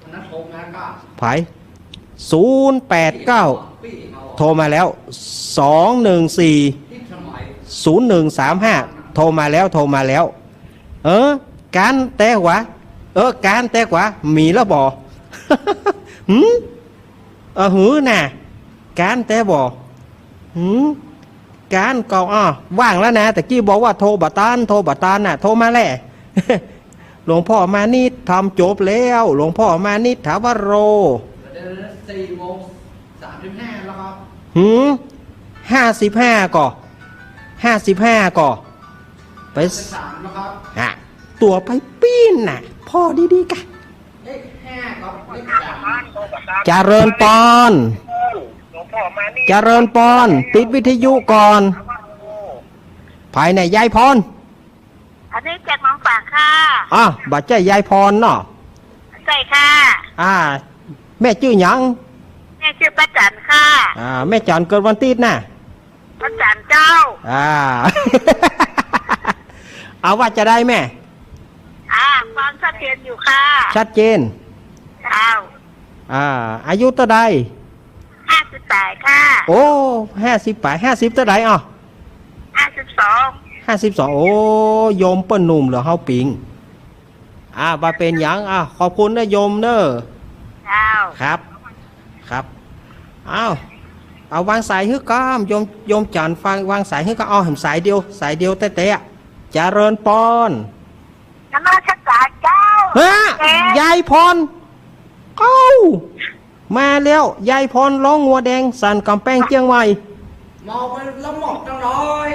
อันนั้นโทรมาก็ ใผ ศูนย์แปดเก้า โทรมาแล้ว สองหนึ่งสี่ศูนย์หนึ่งสามห้า โทรมาแล้ว โทรมาแล้ว เออ ก๋านแต๊วะ เออ ก๋านแต๊วะ มีแล้วบ่ หืม เออ หือน่ะ ก๋านแต๊บ่ หืม ก๋านก็ อ้อ ว่างแล้วนะ ตะกี้บอกว่าโทรบ่ตาน โทรบ่ตานน่ะ โทรมาแล หลวงพ่อมานิดทำจบแล้ว หลวงพ่อมานิดถาวโร เดี๋ยวสี่โมงสามสิบห้าแล้วครับ หืม ห้าสิบห้าก่อ ห้าสิบห้าก่อ ไป สามแล้วครับ ฮะ ตั๋วไปปีนน่ะ ผ่อดีๆ กะ เลขห้าครับ เลขสาม เจริญปอน เจริญปอน ปิดวิทยุก่อน ใผน่ะ ยายพร อันนี้จากเมืองฝางค่ะ อ้าว บ่ใจ้ยายพรเนาะ ใจ้ค่ะ อ่า แม่จื้อหยัง แม่จื้อป้าจั๋นค่ะ อ่า แม่จั๋นเกิดวันตี้น่ะ วันจันทร์เจ้า อ่า เอาว่าจะได้แม่ อ่า ฟังชัดเจนอยู่ค่ะ ชัดเจน เจ้า อ่า อายุเต้าใด ห้าสิบปลายค่ะ โอ้ ห้าสิบปลาย ห้าสิบเต้าใด อ้อ ห้าสิบสอง ห้าสิบสอง โอ้ โยมเปิ้นหนุ่มเหลือเฮาปิ๋ง อ่า บ่เป๋นหยัง อ่า ขอบคุณเน่อโยมเน่อ เจ้า ครับ ครับ อ้าว เอาวางสายหื้อก้าม โยม โยมจันทร์ฟัง วางสายหื้อก้าม เอาแหมสายเดียว สายเดียวแต๊ๆ อะ เจริญปอน นมัสการเจ้า ฮะ แก ยายพร เอ้า มาแล้ว ยายพรร้องงัวแดง สันก๋ำแปงเจียงใหม่ เมาไปละหมดจังเลย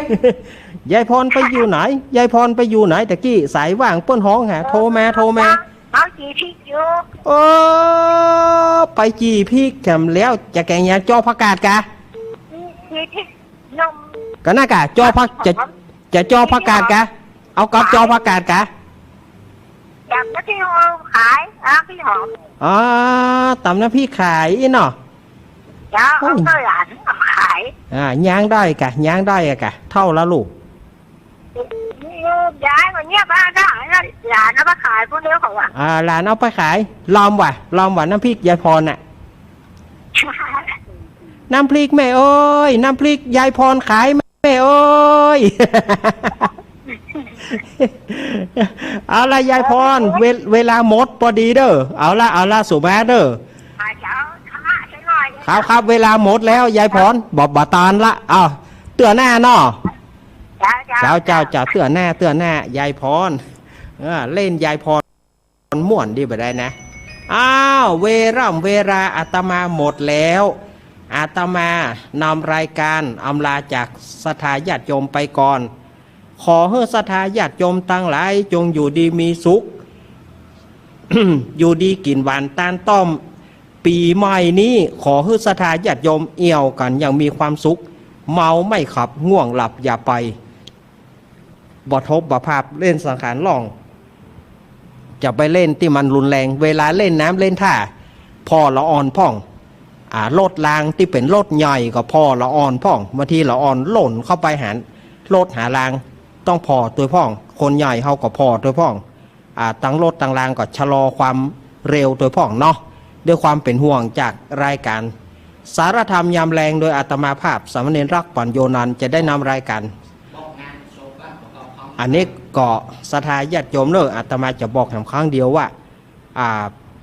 ยายพรไปอยู่ไหน ยายพรไปอยู่ไหน ตะกี้สายว่างเปิ้นฮ้องหา โทรมา โทรมา เมาจี่พริกอยู่ เออ ไปจี่พริกแหมแล้ว จะแกงหยัง จ้อผักกาดกะ จี่พริกหนุ่ม ก็นั่นกะ จ้อผัก จะ จะจ้อผักกาดกะ เอากับจ้อผักกาดกะ ตำน้ำพริกขาย น้ำพริกหอม อ๋อ ตำน้ำพริกขายอี้เนาะ เจ้า โอ้ย เอาเต้าหลานมาขาย อ่า ยังได้กะ ยังได้อะกะ เต้าละลูก ย้ายมาเนี่ยบ้านได้ หลานเอามาขายพวกเดียวเขาอะ อ่า หลานเอาไปขาย ลอมว่ะ ลอมว่ะ น้ำพริกยายพรน่ะ น้ำพริกแม่เอ้ย น้ำพริกยายพรขายแม่เอ้ย เอาละยายพร เว เวลาหมดปอดีเน่อ เอาละ เอาละ สุมาเน่อ ครับ ครับ เวลาหมดแล้วยายพร บ่ บ่ตานละ อ้าว เตื้อหน้าเนาะ เจ้า เจ้า เจ้า เจ้า เตื้อหน้า เตื้อหน้า ยายพร เออ เล่นยายพรม่วนดีบ่ได้นะ อ้าว เวล่ำเวลาอาตมาหมดแล้ว อาตมานำรายการอำลาจากศรัทธาญาติโยมไปก่อน ขอหื้อศรัทธาญาติโยมตังหลายจงอยู่ดีมีสุข อยู่ดีกิ๋นหวานตานต้อม ปี๋ใหม่นี้ขอหื้อศรัทธาญาติโยมเอี่ยวกั๋นอย่างมีความสุข เมาไม่ขับ ง่วงหลับอย่าไป บ่ทบบ่พลาด เล่นสังขารล่อง จะไปเล่นตี้มันรุนแรง เวลาเล่นน้ำเล่นท่า ผ่อละอ่อนพ่อง อ่า รถรางตี้เป๋นรถใหญ่ก็ผ่อละอ่อนพ่อง บางทีละอ่อนหล่นเข้าไปหารถหาราง ต้องผ่อตวยพ่อง คนใหญ่เฮาก็ผ่อตวยพ่อง อ่า ตังรถตังรางก็ชะลอความเร็วตวยพ่องเนาะ ด้วยความเป๋นห่วงจากรายการสารธรรมยามแลง โดยอาตมาภาพสามเณรรักษ์ ปัญโญนันท์ จะได้นำรายการ อันนี้ก็ศรัทธาญาติโยมเน่อ อาตมาจะบอกแหมครั้งเดียวว่า อ่า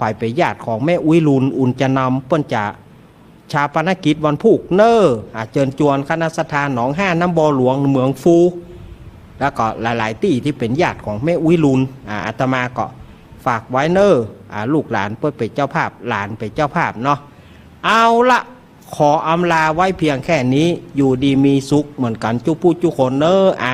ฝ่ายเป๋นญาติของแม่อุ๊ยลุน อุ๋นจะนำ เปิ้นจะ ฌาปนกิจวันพูกเน่อ อ่า เจิญจวนคณะศรัทธาหนองห้า น้ำบ่อหลวง เหมืองฟู แล้วก็หลายๆ ตี้ตี้เป๋นญาติของแม่อุ๊ยลุน อ่า อาตมาก็ฝากไว้เน่อ อ่า ลูกหลานเปิ้นเป๋นเจ้าภาพ หลานเป๋นเจ้าภาพเนาะ เอาละ ขออำลาไว้เพียงแค่นี้ อยู่ดีมีสุขเหมือนกั๋นจุ๊ผู้จุ๊คนเน่อ